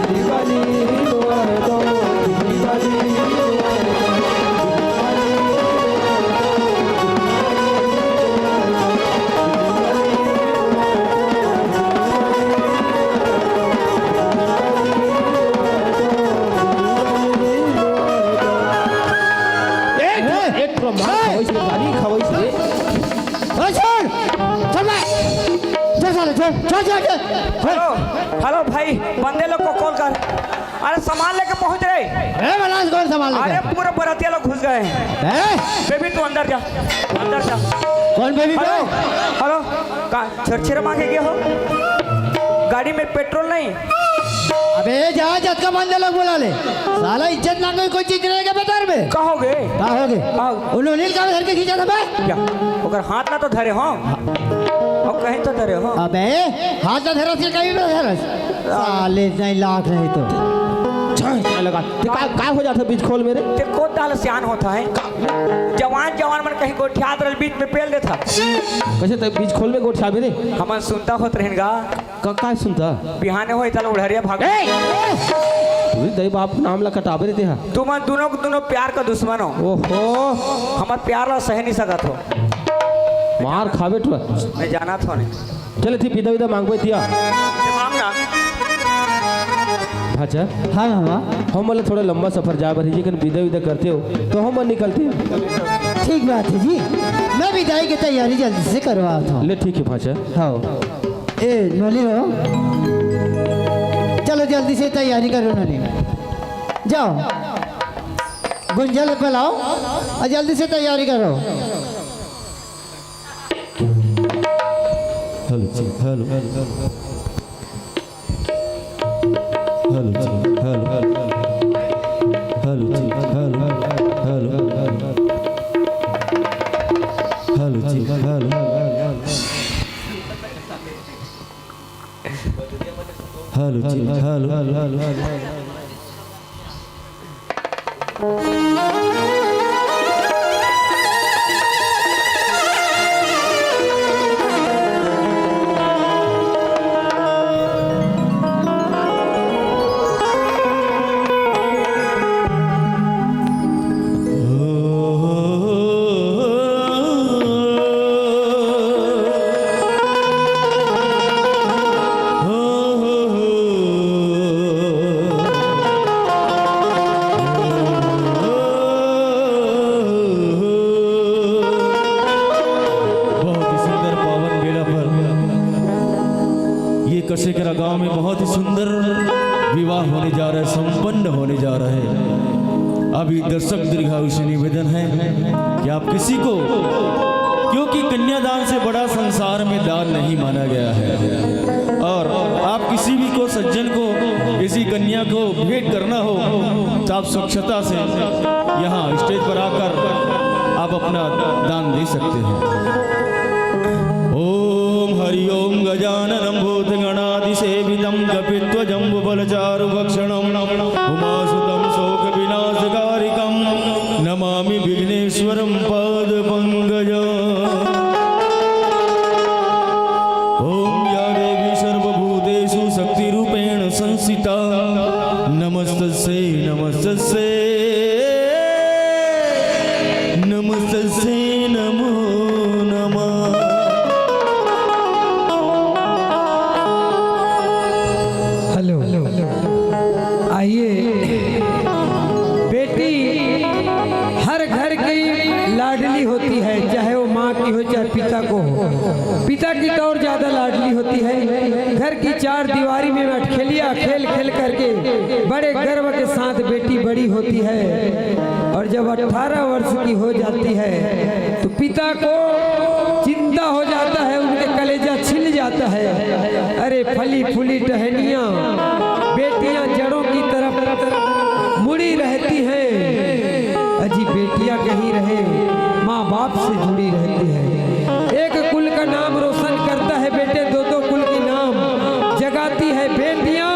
बंदे लोग को कॉल कर। अरे, सामान लेके पहुंच रहे। अरे, बलास, कौन सामान लेके? अरे, पूरा बरातिया लोग घुस गए हैं। हैं? बेबी, तू अंदर जा, अंदर जा। कौन बेबी हेलो, बे? हेलो, का छरछेरा मांगे गए हो? गाड़ी में पेट्रोल नहीं। अबे जा, जतका बंदे लोग बुला ले। साला इज्जत नाम की कोई चीज नहीं है क्या बता रहे बे? कहोगे? कहोगे? कहोगे? उन्होंने का घर के खींचा था बे? क्या? ओकर हाथ ना तो धरे हो। और कहीं तो धरे हो। अबे हाथ ना धरस के कहीं ना धरस। साले नहीं लाख नहीं तो। छह लगा। ते का, का हो जाता बीच खोल मेरे? ते को दाल सियान होता है। जवान, जवान मन कहीं गोठियात रहल बीच में पेल देता। कैसे ते बीच खोल में गोठिया मेरे? हमन सुनता होत रहेन गा। का, का सुनता? बिहाने होई तला उड़हरिया भाग। ए! तू दई बाप नाम ला कटाबे रे तेहा। तुमन दोनों, दोनों प्यार का दुश्मन हो। ओहो। हमर प्यार ला सह नहीं सकत हो। मार खाबे टुआ। मैं जाना था नहीं। चले थी पिदा विदा मांगबे तिया। ते मांग ना। भाचा। हाँ मामा। हम वाला थोड़ा लंबा सफर जा बर ही, जेकन विदा विदा करते हो तो हम निकलते हैं। ठीक बात है जी, मैं विदाई की तैयारी जल्दी से करवाता हूँ। ले ठीक है भाचा। हाँ। ए नोनी हो, चलो जल्दी से तैयारी करो नोनी, जाओ गुंजा ले बुलाओ और जल्दी से तैयारी करो। Hello, hello, hello, hello. Hello जी, हेलो, हेलो। हेलो जी, हेलो, हेलो। हेलो जी, हेलो। हेलो जी, हेलो। बहुत ही सुंदर पावन बेला पर ये कसेकरा गांव में बहुत ही सुंदर विवाह होने जा रहा है, संपन्न होने जा रहा है। अभी दर्शक दीर्घायु से निवेदन है कि आप किसी को, क्योंकि कन्यादान से बड़ा संसार में दान नहीं माना गया है, और आप किसी भी को, सज्जन को, किसी कन्या को भेंट करना हो तो आप स्वच्छता से यहाँ स्टेज पर आकर आप अपना दान दे सकते हैं। ॐ हरि ॐ गजाननं भूतगणादिसेवितं कपित्वजम्बुफलचारुभक्षणं उमासुतं शोकविनाशकारिकं नमामि विघ्नेश्वरं पादपङ्कजम्। ॐ या देवी सर्वभूतेषु शक्तिरूपेण संस्थिता नमस्तस्यै नमस्तस्यै नमस्तस्यै नमो नमः। हेलो। आइए, बेटी हर घर की लाडली होती है, चाहे वो माँ की हो चाहे पिता को हो। पिता की तो और ज्यादा लाडली होती है। घर की चार दीवारी में अटखेलिया खेल खेल करके बड़े गर्व के साथ बेटी बड़ी होती है। और जब अठारह वर्ष की हो जाती है तो पिता को चिंता हो जाता है, उनके कलेजा छिल जाता है। अरे फली फूली टहनिया, बेटियां जड़ों की तरफ मुड़ी रहती हैं। अजी बेटियां कहीं रहे, माँ बाप से जुड़ी रहती है। एक कुल का नाम रोशन करता है बेटे, दो दो कुल के नाम जगाती है बेटियां,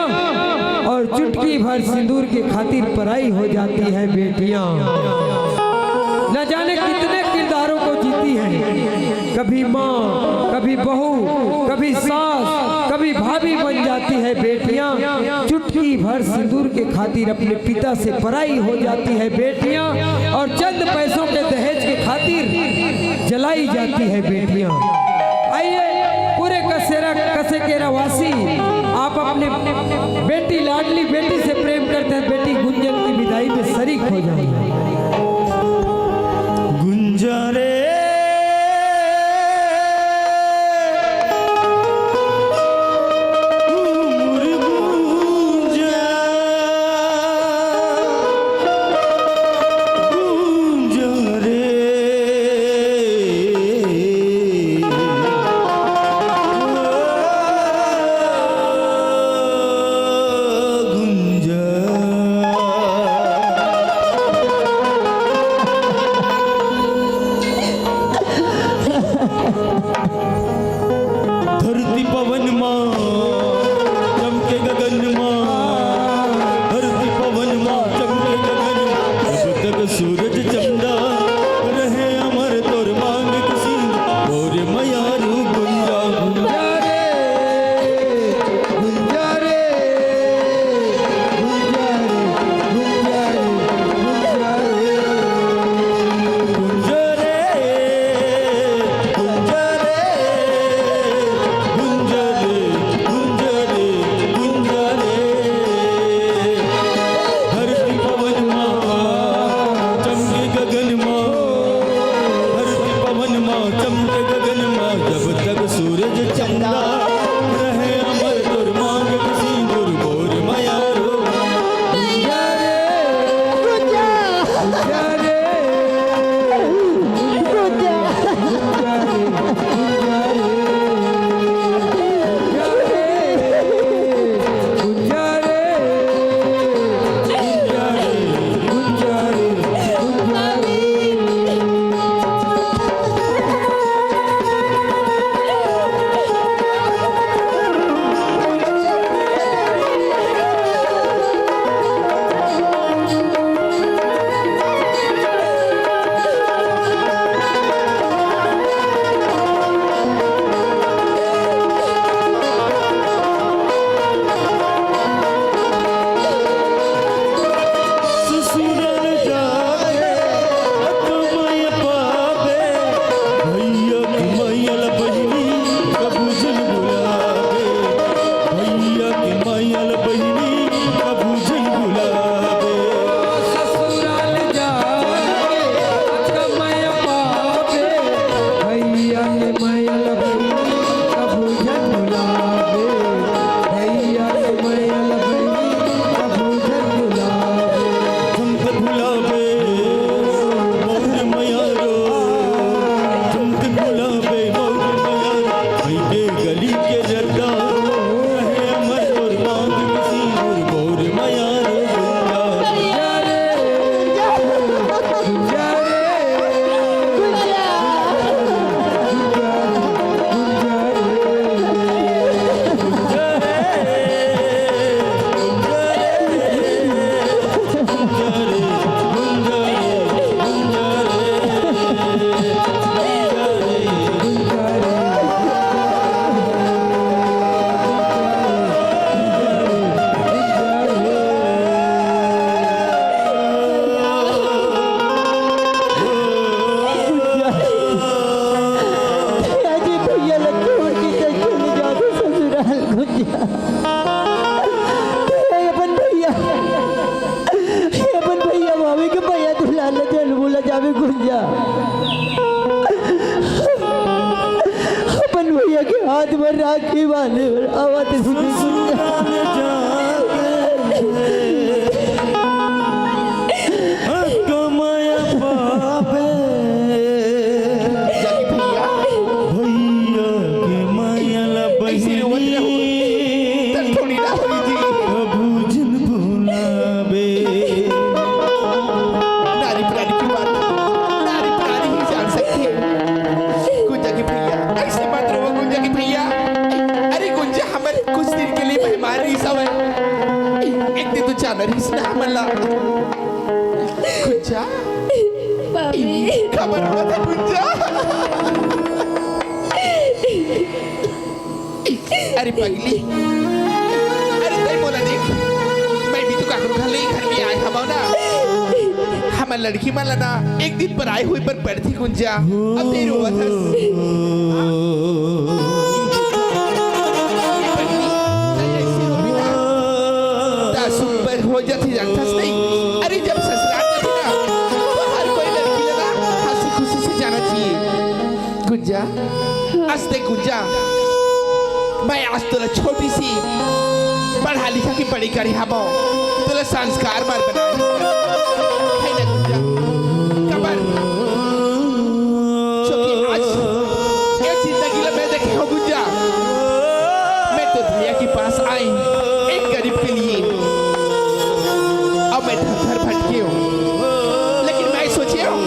और चुटकी भर सिंदूर के खातिर पराई हो जाती है बेटियां। न जाने कितने किरदारों को जीती हैं, कभी माँ, कभी बहू, कभी सास, कभी भाभी बन जाती है बेटियां। चुटकी भर सिंदूर के खातिर अपने पिता से पराई हो जाती है बेटियां, और चंद पैसों के दहेज के खातिर जलाई जाती है बेटियां। आइए, पूरे कसेरा, कसेकेरा वासी, आप अपने बेटी, लाडली बेटी से प्रेम करते हैं, बेटी गुंजन की विदाई में शरीक हो जाइए। गुंजा रे, राखी बांधे बर आवत हे। ससुराल जाके कमाया पाबे। जाके भैया। भैया के माया ला ऐसे रोवत बहिनी। रहू। तब थोड़ी ना होई जी। कभू झन भुलाबे। नारी प्राणी की बात, नारी प्राणी ही जान सकती है। गुंजा के भैया, ऐसे मत रोवो गुंजा के भैया। अरे गुंजा, हमर कुछ दिन के लिए मेहमान रहिस हवय। एक दिन तो जाना रहिस ना हमन ला। गुंजा, भाभी। काबर रोवत हे गुंजा? अरे पगली, अरे तैं मोला देख, मैं भी तो काकरो घर ले घर में आए हवं ना। हमर लड़की मन ला ना एक दिन पराए होय बर पड़थे गुंजा। अब तैं रोवत हस। पगली, तैं ऐसे रोबे ना, त सुपर हो जाथे जानथस नहीं। अरे जब ससुराल जाथे ना, तो हर कोई लड़की ला ना हंसी खुशी से जाना चाहिए। गुंजा, आज तैं गुंजा, मैं आज तोला छोटी सी पढ़ा लिखा के बड़ी करे हवं, तोला संस्कार मार बना है ना गुंजा? काबर? क्योंकि आज ये जिंदगी ला मैं देखे हंव गुंजा, मैं तो भैया के पास आई एक गरीब के लिए, अब मैं थर थर भटके हंव, लेकिन मैं सोचे हंव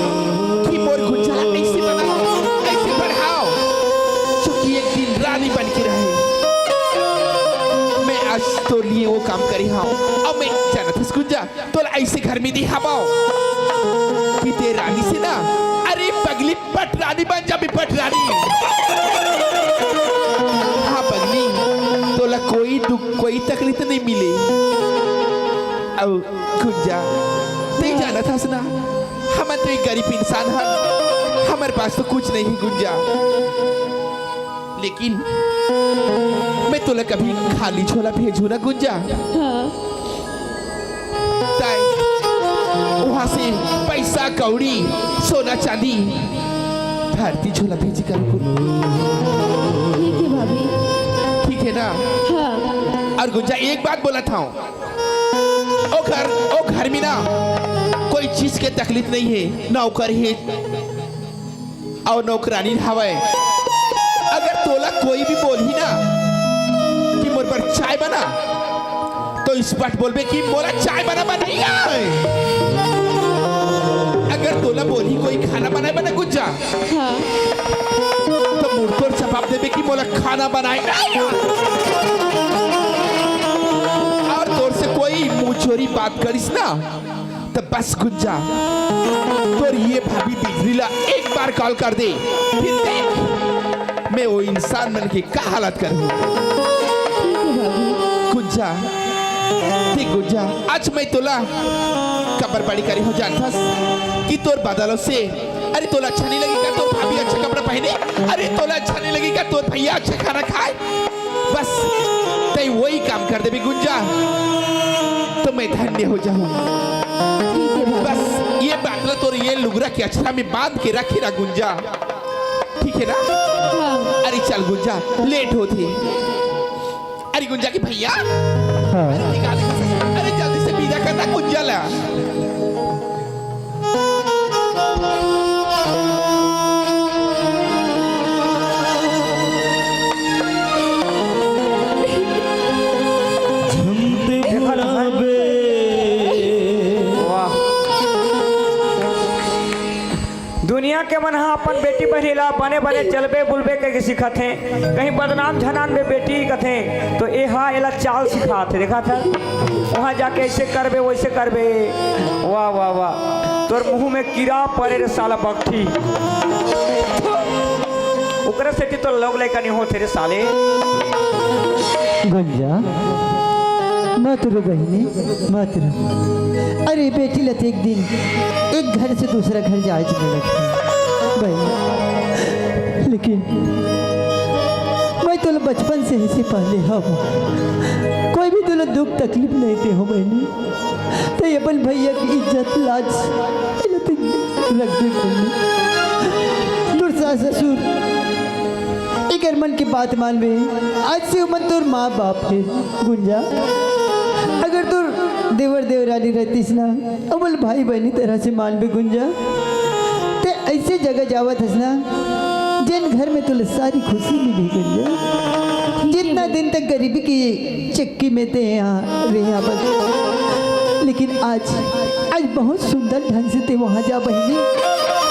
कि मोर गुंजा ला ऐसे बनाओ, ऐसे बढ़ाओ, जो कि एक दिन रानी बन के रहे। मैं आज तोर लिए वो काम करे हंव। अब मैं जानत हस गुंजा, तोला ऐसे घर में दे हवं कि तैं रानी से ना, अरे पगली, पटरानी बन जाबे, पटरानी। हाँ पगली, तोला कोई दुख, कोई तकलीफ नहीं मिले। अउ गुंजा, तैं जानत हस ना, हमन तो एक गरीब इंसान हन, हमर पास तो कुछ नहीं है गुंजा, लेकिन मैं तोला कभी खाली झोला भेजहूं ना गुंजा। हाँ। तैं वहां से पैसा कौड़ी, सोना चांदी, धरती झोला भेजे कर गुंजा। ठीक है भाभी। ठीक है ना? हाँ। अउ गुंजा, एक बात बोलत हंव, ओ घर, ओ घर में ना कोई चीज के तकलीफ नहीं है, नौकर है अउ नौकरानी हवय। अगर तोला कोई भी बोलही ना कि मोर बर चाय बना, तो स्पष्ट बोलबे कि मोला चाय बनाना नहीं आय। अगर तोला बोलही कोई खाना बनाए बर ना गुंजा, हाँ। तो मुंहतोड़ जवाब देबे कि मोला खाना बनाए नहीं आय। अउ तोर से कोई मुंहचोरी बात करिस ना, त बस गुंजा, तोर ये भाभी बिजली ला एक बार कॉल कर दे, फिर देख मैं वो इंसान मन के का हालत करहूं। ठीक है भाभी। गुंजा, देख गुंजा, आज मैं तोला काबर बड़ी करे हंव जानथस कि तोर बदलो से, अरे तोला अच्छा नहीं लगी का तोर भाभी अच्छा कपड़ा पहने? अरे तोला अच्छा नहीं लगी का तोर भैया अच्छा खाना खाए? बस तैं वही काम कर देबे गुंजा, तो मैं धन्य हो जाहूं। ठीक है भाभी। बस ये बात ला तोर ये लुगरा के अचरा में बांध के रखे रह गुंजा, ठीक है ना? हाँ। अरे चल गुंजा, लेट होत हे। अरे गुंजा के भैया, हाँ। अरे निकाल, अरे जल्दी से विदा करना गुंजा ला। झमते देखा ना। गुलाबे। वाह। दुनिया के मन ह अपन बेटी बहिनी ला बने बने चलबे बुलबे कहिके सिखाथे, कहीं बदनाम झन आनबे बेटी कथे, तो एहा एला चाल सिखाथे। देखा था वहां जाके ऐसे करबे वैसे करबे। वाह वाह वाह, तोर मुंह में कीड़ा परे रे साला बकठी। ओकरे सेती तो लोग लइका नहीं होते रे साले। गुंजा, मत रो बहिनी, मत रो। अरे बेटी ला तो एक दिन एक घर से दूसरा घर जाए के मिलत हे बहिनी, लेकिन मैं तोला बचपन से ही से पहले हव, कोई भी तोला दुख तकलीफ नहीं दे हो बहिनी। तैं अपन भैया के इज्जत लाज एला तैं रख दे बहिनी। तोर सास ससुर कर मन के बात मानबे। आज से ओमन तोर माँ बाप हे गुंजा। अगर तोर देवर देवरानी रहतिस ना, अउ मोला भाई बहिनी तरह से मानबे गुंजा, ते ऐसे जगह जावत हस ना, जेन घर में तोला सारी खुशी मिली गुंजा। जितना दिन तक गरीबी की चक्की में ते यहाँ रहे बस, लेकिन आज, आज बहुत सुंदर ढंग से ते वहाँ जा बहिनी,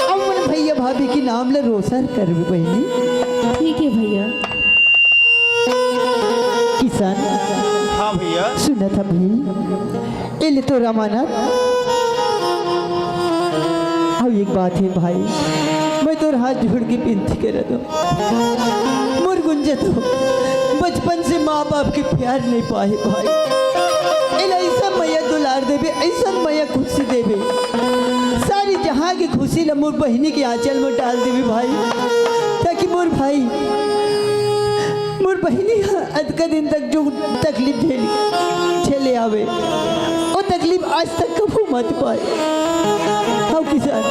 अपन भैया भाभी के नाम ला रोशन करबे बहिनी। ठीक है भैया। किशन। हाँ भैया। सुनत हस भाई, ए ले तोर अमानत। अउ एक बात हे भाई, मैं तोर हाथ जोड़ के विनती करत हँव, मोर गुंजा तो बचपन से माँ बाप के प्यार नहीं पाए भाई। एला ऐसा मया दुलार देबे, ऐसा मया खुशी देबे, सारी जहाँ की खुशी ला मोर बहिनी के आंचल में डाल देबे भाई, ताकि मोर भाई, मोर बहिनी ह अतका दिन तक जो तकलीफ झेली, झेले आवे, वो तकलीफ आज तक कभू मत पाए। हाँ किशन,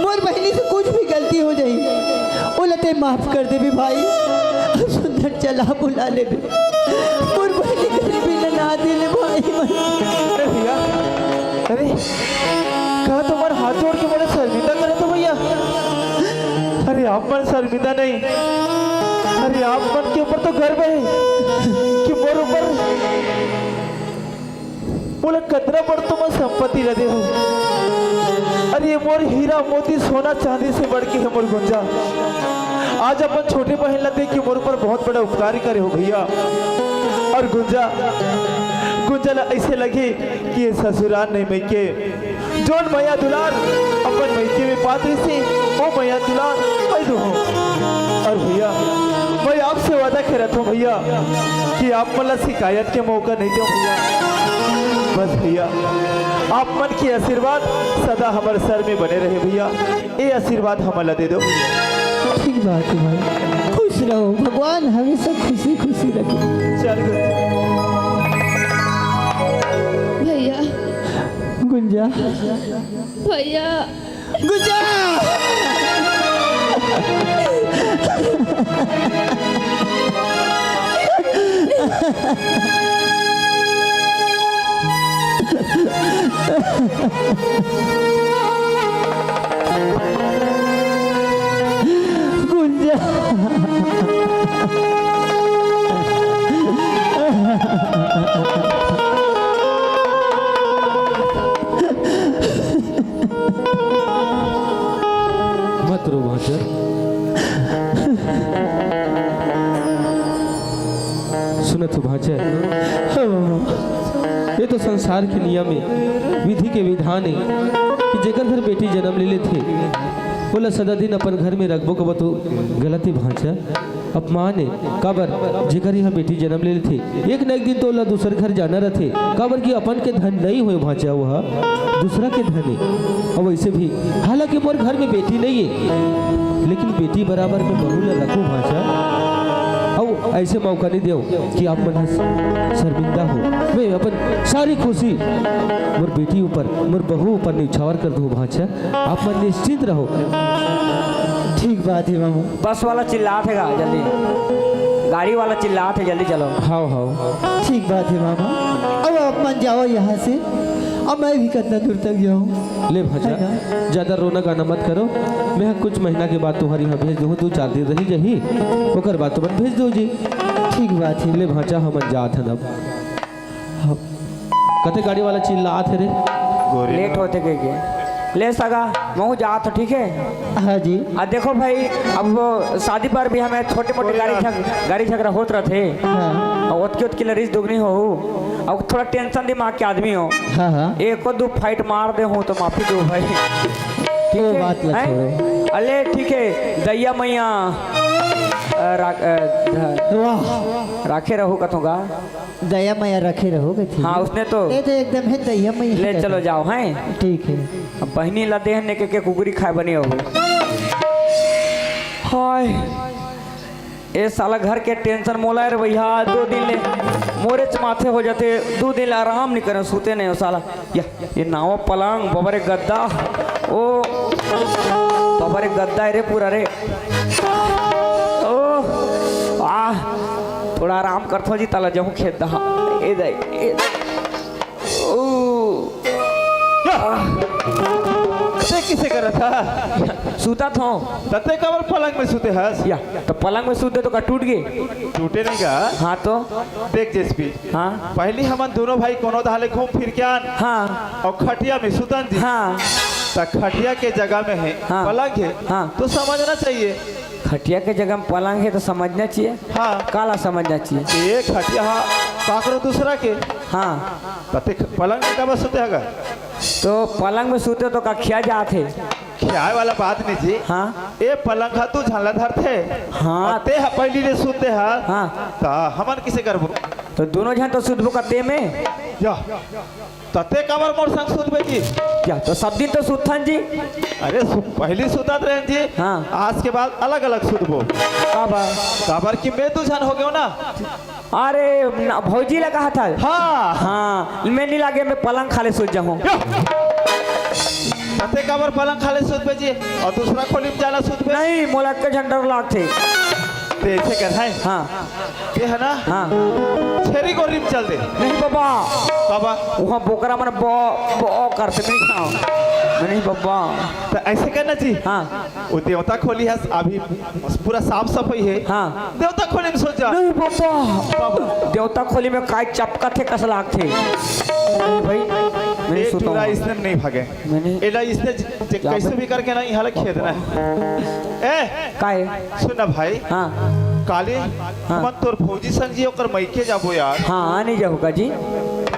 मोर बहिनी से कुछ भी गलती हो जाही, ओला ते माफ कर देबे भाई। अब सुंदर चला बुला लेबे। मोर बहिनी गरीबी ला ना दे ले भाई मन। अरे भैया, अरे, का तुम्हार हाथ जोड़ के मोला शर्मिंदा करत हो भैया? अरे आप मन शर्मिंदा नहीं, अरे आप मन के ऊपर तो गर्व है कि मोर ऊपर मोला कतरा बड़ तुमन संपत्ति ला दे हो। अरे ये मोर हीरा मोती सोना चांदी से बढ़ के है मोर गुंजा। आज अपन छोटे बहिन ला देख के मोर ऊपर बहुत बड़ा उपकार करे हो भैया। अउ गुंजा, गुंजा ला ऐसे लगे कि ये ससुराल नहीं मइके, जोन मया दुलार अपन मइके में पात रहिसे, वो मया दुलार मैं दूहूँ। अउ भैया, मैं आपसे वादा करत हँव भैया कि आप मन ला शिकायत के मौका नहीं देवँव भैया। बस भैया, आप मन के आशीर्वाद सदा हमर सर में बने रहे भैया, ये आशीर्वाद हमन ला दे देव। ठीक बात है भाई, खुश रहो, भगवान हमेशा खुशी खुशी रखे। चल गुंजा। भैया। गुंजा। भैया। गुंजा। गुंजा। मत रो भांचा। सुनत हो भांचा? हाँ मामा। ये तो संसार के नियम है, विधि के विधान है कि जेकर घर बेटी जन्म ले लेथे, ओला सदा दिन अपन घर में रखबो कबो तो गलत है भांचा। अपमान है। काबर? जेकर यहाँ बेटी जन्म ले लेथे, एक न एक दिन तो ओला दूसर घर जाना रथे। काबर कि अपन के धन नहीं होय भांचा, वह दूसरा के धन है। अउ वैसे भी, हालांकि मोर घर में बेटी नहीं है, लेकिन बेटी बराबर में बहू ला रखूं भांचा। अउ ऐसे मौका नहीं देव कि आप मन ह शर्मिंदा हो। मैं अपन सारी खुशी मोर बेटी ऊपर, मोर बहू ऊपर न्यौछावर कर दूं भांचा। आप मन निश्चिंत रहो। ठीक बात है मामू। बस वाला चिल्लात हे गा, जल्दी। गाड़ी वाला चिल्लात हे, जल्दी चलो। हाव, हाव। ठीक बात है मामा। अब आप मन जाओ यहाँ से, अब मैं भी कितना दूर तक जाऊँ। ले भांचा, है ना? ज्यादा रोना गाना मत करो। मैं कुछ महीना के बाद तुम्हारे यहाँ भेज दूँ, दो चार दिन रही जही, ओकर बाद तुमन भेज दो जी। ठीक बात है। ले भांचा, हमन जात हन अब। हाँ। कते गाड़ी वाला चिल्लात हे रे। गोरी लेट ना। होथे कहिके। ले सगा, महूँ जात हँव, ठीक है? हाँ जी। आ देखो भाई, अब वो शादी पर भी हमें छोटे मोटे गोरी गाड़ी ना। झग-, गाड़ी झगड़ा होत रथे। हाँ। अउ ओतकी ओतकी लरिस दुगनी होहू। अउ थोड़ा टेंशन दिमाग के आदमी हो। हाँ, हाँ। एको दू फाइट मार देहूँ तो माफी दो भाई। ठीक वो है? बात ला हैं? छोड़ो। अले ठीक है, दइया मैया, अ, रा-, अ, ध-, वाह। राखे रहू कथों गा। दया मया रखे रहो कथे। हाँ, उसने तो। ये तो एकदम है दया मया ले कथे। चलो जाओ, हैं? ठीक है। अब बहिनी ला देहन ने के, के कुकरी खाए बने हो। हाय, ए साला घर के टेंशन मोला रे भैया, दो दिन ले मोरेच माथे हो जाथे, दो दिन ले आराम नहीं करे, सूते नहीं हो साला। या, ये नावा पलंग, बाबा रे गद्दा, ओ, बाबा रे गद्दा रे पूरा रे। ओ, थोड़ा आराम करथो जी, तला जहूँ खेत दहा। ए दाई, ए दाई। ओ। या। ते किसे करत हा? सुतत हों। तते काबर पलंग में सुते हस? या, त पलंग में सुते तो का टूट गे? टूटे नहीं का? हाँ तो। देख जेसपी। हाँ। पहली हमन दोनों भाई कोनो धाले घूम फिर के आन। हाँ। अउ खटिया में सुतन जी। हाँ। त खटिया के जगह में हे, हाँ। पलंग हे। हाँ। तो समझना चाहिए। खटिया के जगह में पलंग हे तो समझना चाहिए। हाँ। काला समझना चाहिए? ए खटिया हा काकरो दूसरा के। हाँ। त ते पलंग में काबर सुते हगा? तो पलंग में सुते तो का खिया जात हे? खियाए वाला बात नहीं जी। हाँ। ए पलंग हा तू झन ला धरथे। हाँ। अउ ते हा पहली ले सुते हा। हाँ। त हमन किसे करबो? तो दोनों झन तो सुतबो का ते में। या। तते काबर मोर संग सुतबे जी? या, तो सब दिन तो सुतथन जी। अरे, सु-, पहली सुतत रहन जी। हाँ। आज के बाद अलग-अलग सुतबो। काबर? काबर कि मैं दू झन हो गयो ना। अरे, ना, भौजी ला कहा था? हाँ। हाँ, मैं नहीं लागे, मैं पलंग खाले सुत जाहूँ। यो। तते काबर पलंग खाले सुतबे जी? अउ दूसरा खोली में जाना सुतबे? नहीं, मोला के झन डर लागथे। ते ऐसे कर, हैं? हाँ। ते है ना? हाँ। छेरी गोरी में चल दे। नहीं बाबा। बाबा। वहाँ बोकरा मन बो, बो करते, मैं नहीं खाऊँ। मैं नहीं बाबा। त ऐसे करना जी। हाँ। वो देवता खोली है, अभी पूरा साफ सफाई है। हाँ। देवता खोली में सो जा। नहीं बाबा। बाबा। देवता खोली में काय चपका थे, कस लाग थे। नहीं भाई, मैं नहीं ए सोता टूरा हूँ। इसने नहीं भागे। मैंने एला इसने ज-, ज-, क्या कैसे बे-, भी करके ना यहाँ ले खेदना है। ए, काय? सुन ना भाई। हाँ। काली, हाँ। हमन तोर भौजी संग जी ओकर मइके जाबो यार। हाँ, नहीं जाहू का जी।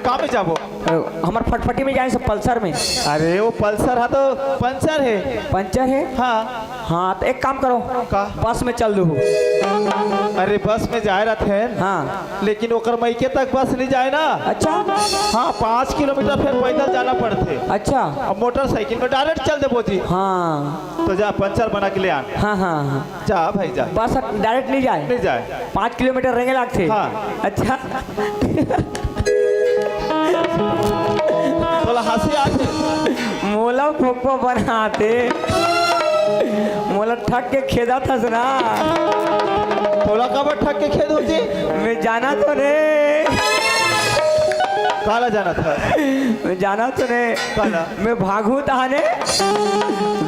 का में जाबो? अ, हमर फटफटी में जाए से पल्सर में। अरे, वो पल्सर हा तो पंचर है। पंचर है? हाँ। हाँ, तो एक काम करो। का? बस में चल दू। अरे, बस में जाए रहते हैं। हाँ। लेकिन ओकर मइके तक बस नहीं जाए ना। अच्छा। हाँ, पाँच किलोमीटर फिर पैदल जाना पड़थे। अच्छा। अब मोटरसाइकिल में डायरेक्ट चल देबो जी। हाँ। तो जा, पंचर बना के ले आन। हाँ, हाँ, हाँ। जा भाई जा। बस डायरेक्ट नहीं जाए? नहीं जाए। पाँच किलोमीटर रेंगे लागथे? हाँ। अच्छा। तोला हंसी आथे? मोला फोकवा बनाथे। मोला ठग के खेदत हस ना। तोला काबर ठग के खेदहूँ जी? मैं जानत हों रे। काला जानत हस? मैं जानत हों रे। काला? मैं भागहूँ ताहने,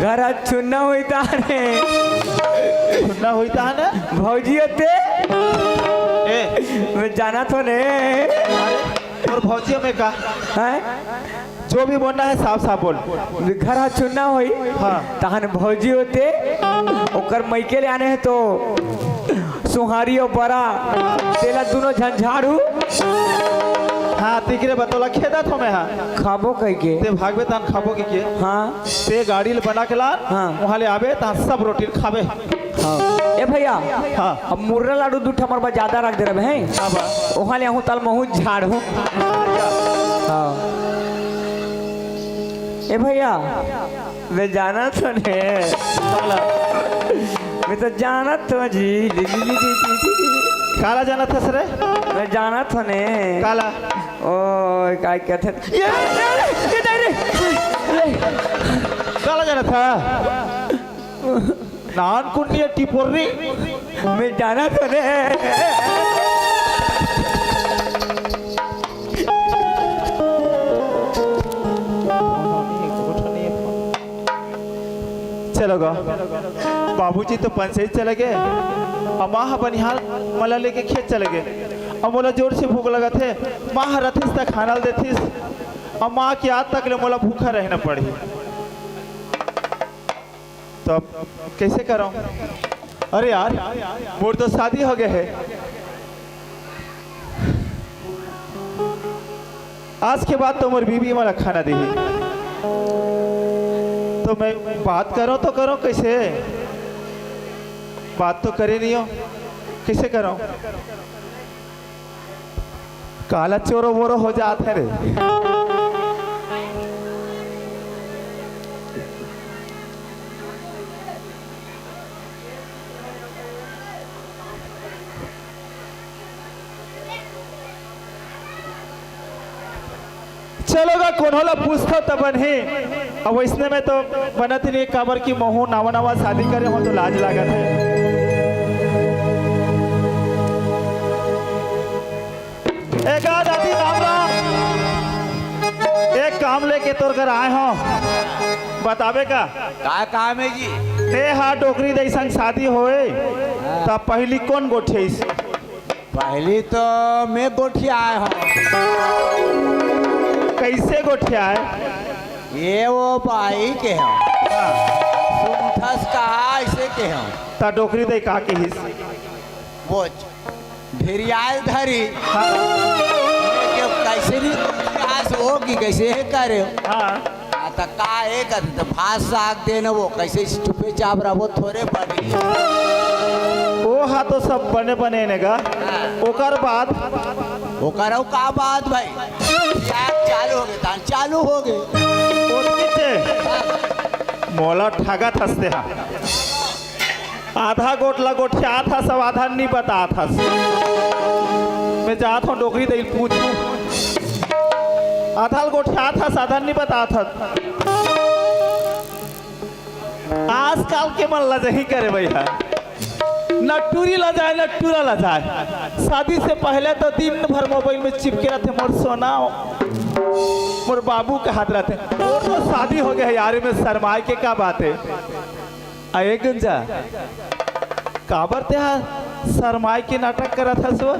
घर ह चुन्ना होई ताहने। चुन्ना होई ताहने? भौजी होते। ए। मैं जानत हों रे। अरे, तोर भौजी में का? हैं? जो भी बोलना है, साफ साफ बोल। घर ह चुन्ना होई, हाँ। तहन भौजी होते, ओकर मइके ले आने हे तो सुहारी अउ बरा, तेला दुनो झन झाड़ू। हाँ, तिकरे बतोला खेदत हों मैं हा। खाबो कहिके। ते भागबे तहन खाबो कहिके। हाँ। ते गाड़ी ले बना के ला, हाँ। वहाँ ले आबे, तहन सब रोटी खाबे। हाँ। ए भैया, हाँ। अब मुर्रा लाडू दू ठमर बा ज्यादा रख दे रहे हैं। हाँ बा। वहाँ ले आहूँ तल महूँ झाड़ हूँ। हाँ। ए भैया, मैं जानत हों ने। काला। मैं तो जानत हों जी। काला जानत हस रे? मैं जानत हों ने। काला। ओ, काय कहते? ये, ये, ये, ये, ये, ये। काला जानत हा? नान कुन्नी टिपोरी। मैं जानत हों ने। चलो गा, बाबूजी तो पंचायत चले गे, अउ माँ ह बनिहार मन ला लेके खेत चले गे। अउ मोला जोर से भूख लगत हे, माँ ह रथिस त खाना ल देथिस, अउ माँ के आज तक ले मोला भूखा रहना पड़ही। तो अब कैसे करव? अरे यार, मोर तो शादी हो गए हे। आज के बाद तो मोर बीबी मोला खाना देही। तो मैं बात करव तो करव कैसे? बात तो करे नहीं हो, कैसे करव? काला चोरो मोरो हो जात हे रे। चलो गा, कोनो ला पूछथव तब बनही। अब वैसने में तो बनत ही नहीं, काबर कि महूँ नवा नवा शादी करे हों तो लाज लागत हे। ए गा दादी, राम राम। एक काम लेके तोर घर आए हंव, बताबे का? का काम हे जी? ते हा डोकरी दई संग शादी होए, त पहिली कोन गोठियाइस? पहिली तो मैं गोठियाए हंव। कइसे गोठियाए? ये वो बाई के हंव। सुनथस कहा अइसे के हंव। त डोकरी दई का किहिस? वो ढेरियाल धरी। हाँ। ये के कइसे नहीं, आज हो कि कइसे हे करे? हाँ। हाँ, त का हे कथे, त भात साग देना वो, कइसे चुपे चाप रहिबो, थोरे पड़ी। वो हा तो सब बने बने ने गा। हाँ। ओकर बाद? ओकर अउ का बात भाई? यार चालू होगे, तान चालू होगे। ओतनी ते मोला ठगत हस ते हा। आधा गोठ ला गोठियात हस, अउ आधा ल नी बतात हस। मैं जात हंव डोकरी दई ल पूछहूं। आधा ल गोठियात हस, आधा ल नी बतात हस। आजकल के मन लजही करे भई हा। न टूरी लजाए, न टूरा लजाए। शादी से पहले तो दिन भर मोबाइल में चिपके रहिथे, मोर सोना, मोर बाबू कहत रहिथे। वो तो शादी होगे हे यार, एमे शरमाए के का बात हे? अरे गुंजा, काबर ते हा शरमाए के नाटक करत हस वो?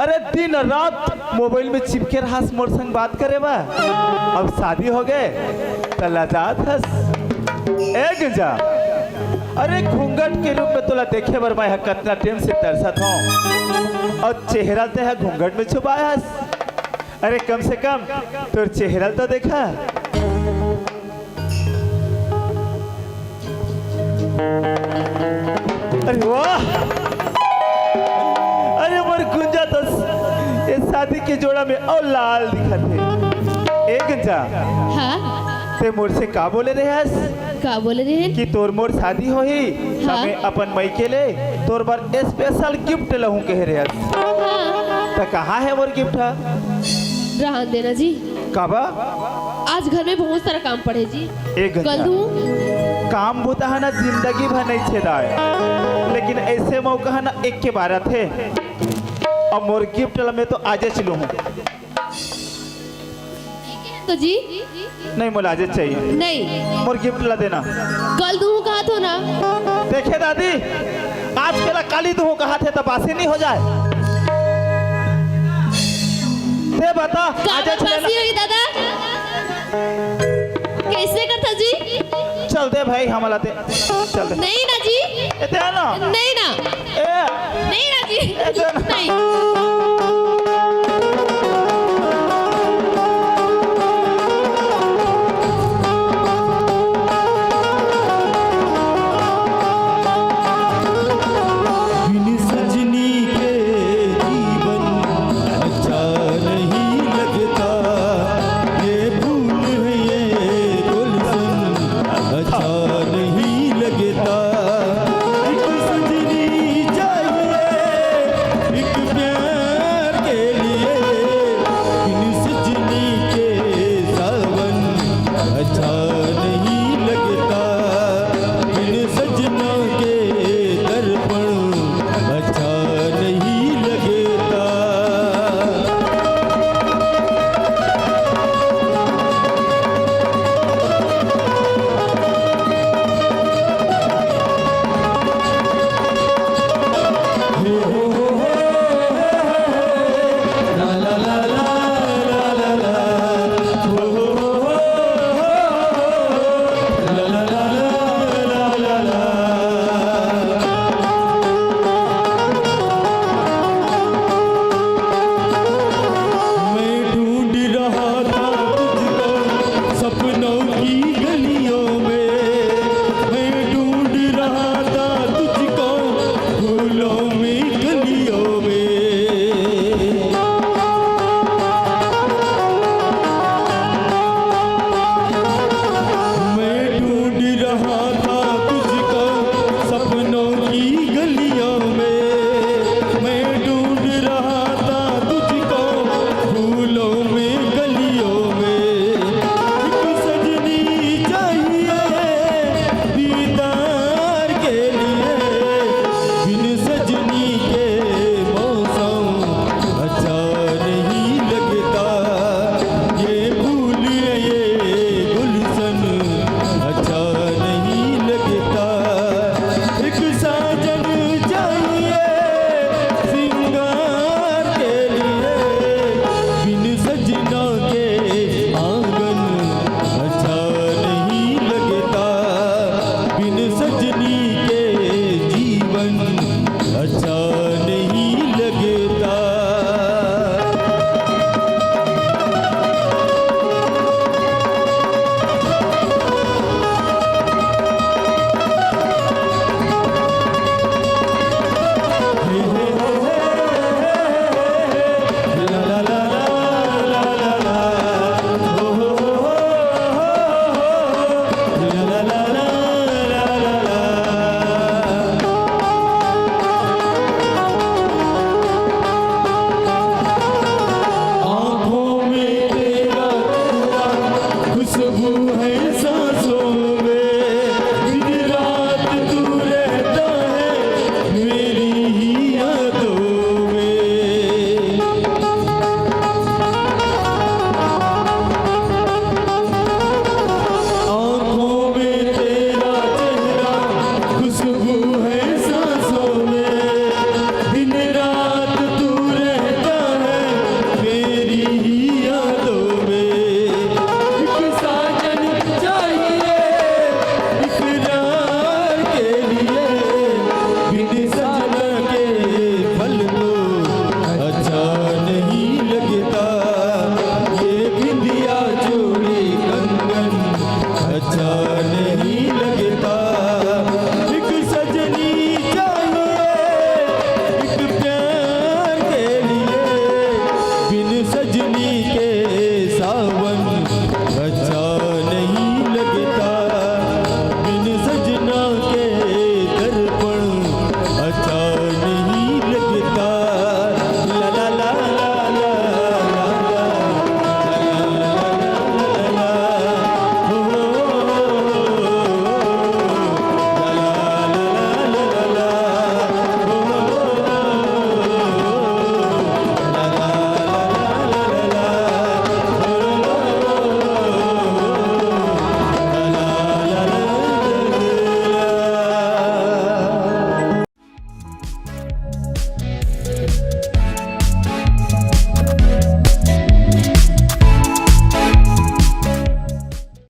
अरे दिन रात मोबाइल में चिपके रहस मोर संग बात करे बर, अब शादी होगे त लजात हस। ए गुंजा, अरे घूंघट के रूप में तोला देखे बर मैं ह कतना टेम से तरसत हंव, अउ चेहरा ल ते ह घूंघट में छुपाए हस। अरे कम से कम तोर चेहरा ल तो देखा। अरे वाह! अरे मोर गुंजा तो ये शादी के जोड़ा में अउ लाल दिखत हे। ए गुंजा, हाँ? ते मोर से का बोले रहे हस? का बोले रहे? कि तोर मोर शादी होही, त हाँ। मैं अपन मइके ले तोर बर special gift लहूं कहे रहे हस। हाँ। त कहाँ हे मोर gift ह? रहन देना जी। काबर? आज घर में बहुत सारा काम पड़े जी। एक घंटा। कल दूं। काम बुता ह ना जिंदगी भर नहीं छेदाय, लेकिन ऐसे मौका ह ना एक के बार आथे। अब मोर gift ला मैं तो आजेच लूहूं। तो जी। नहीं, मोला आजेच चाहिए। नहीं। मोर gift ला देना। कल दूं कहा थो ना। देखे दादी, आज के ला काली दूहूं कहाथे त बासी नहीं हो जाए। ते बता, काबर आजेच लेना। बासी होही दादा? कैसे करथा जी? चल दे भाई, हमला दे। चल दे। नहीं ना जी। ए, दे ना। नहीं ना। ए। नहीं ना जी। ए, दे ना। नहीं। बिन सजनी के जीवन अच्छा नहीं लगता, ये फूल है ये गुलशन अच्छा नहीं लगता। एक सजनी चाहिए, एक प्यारी है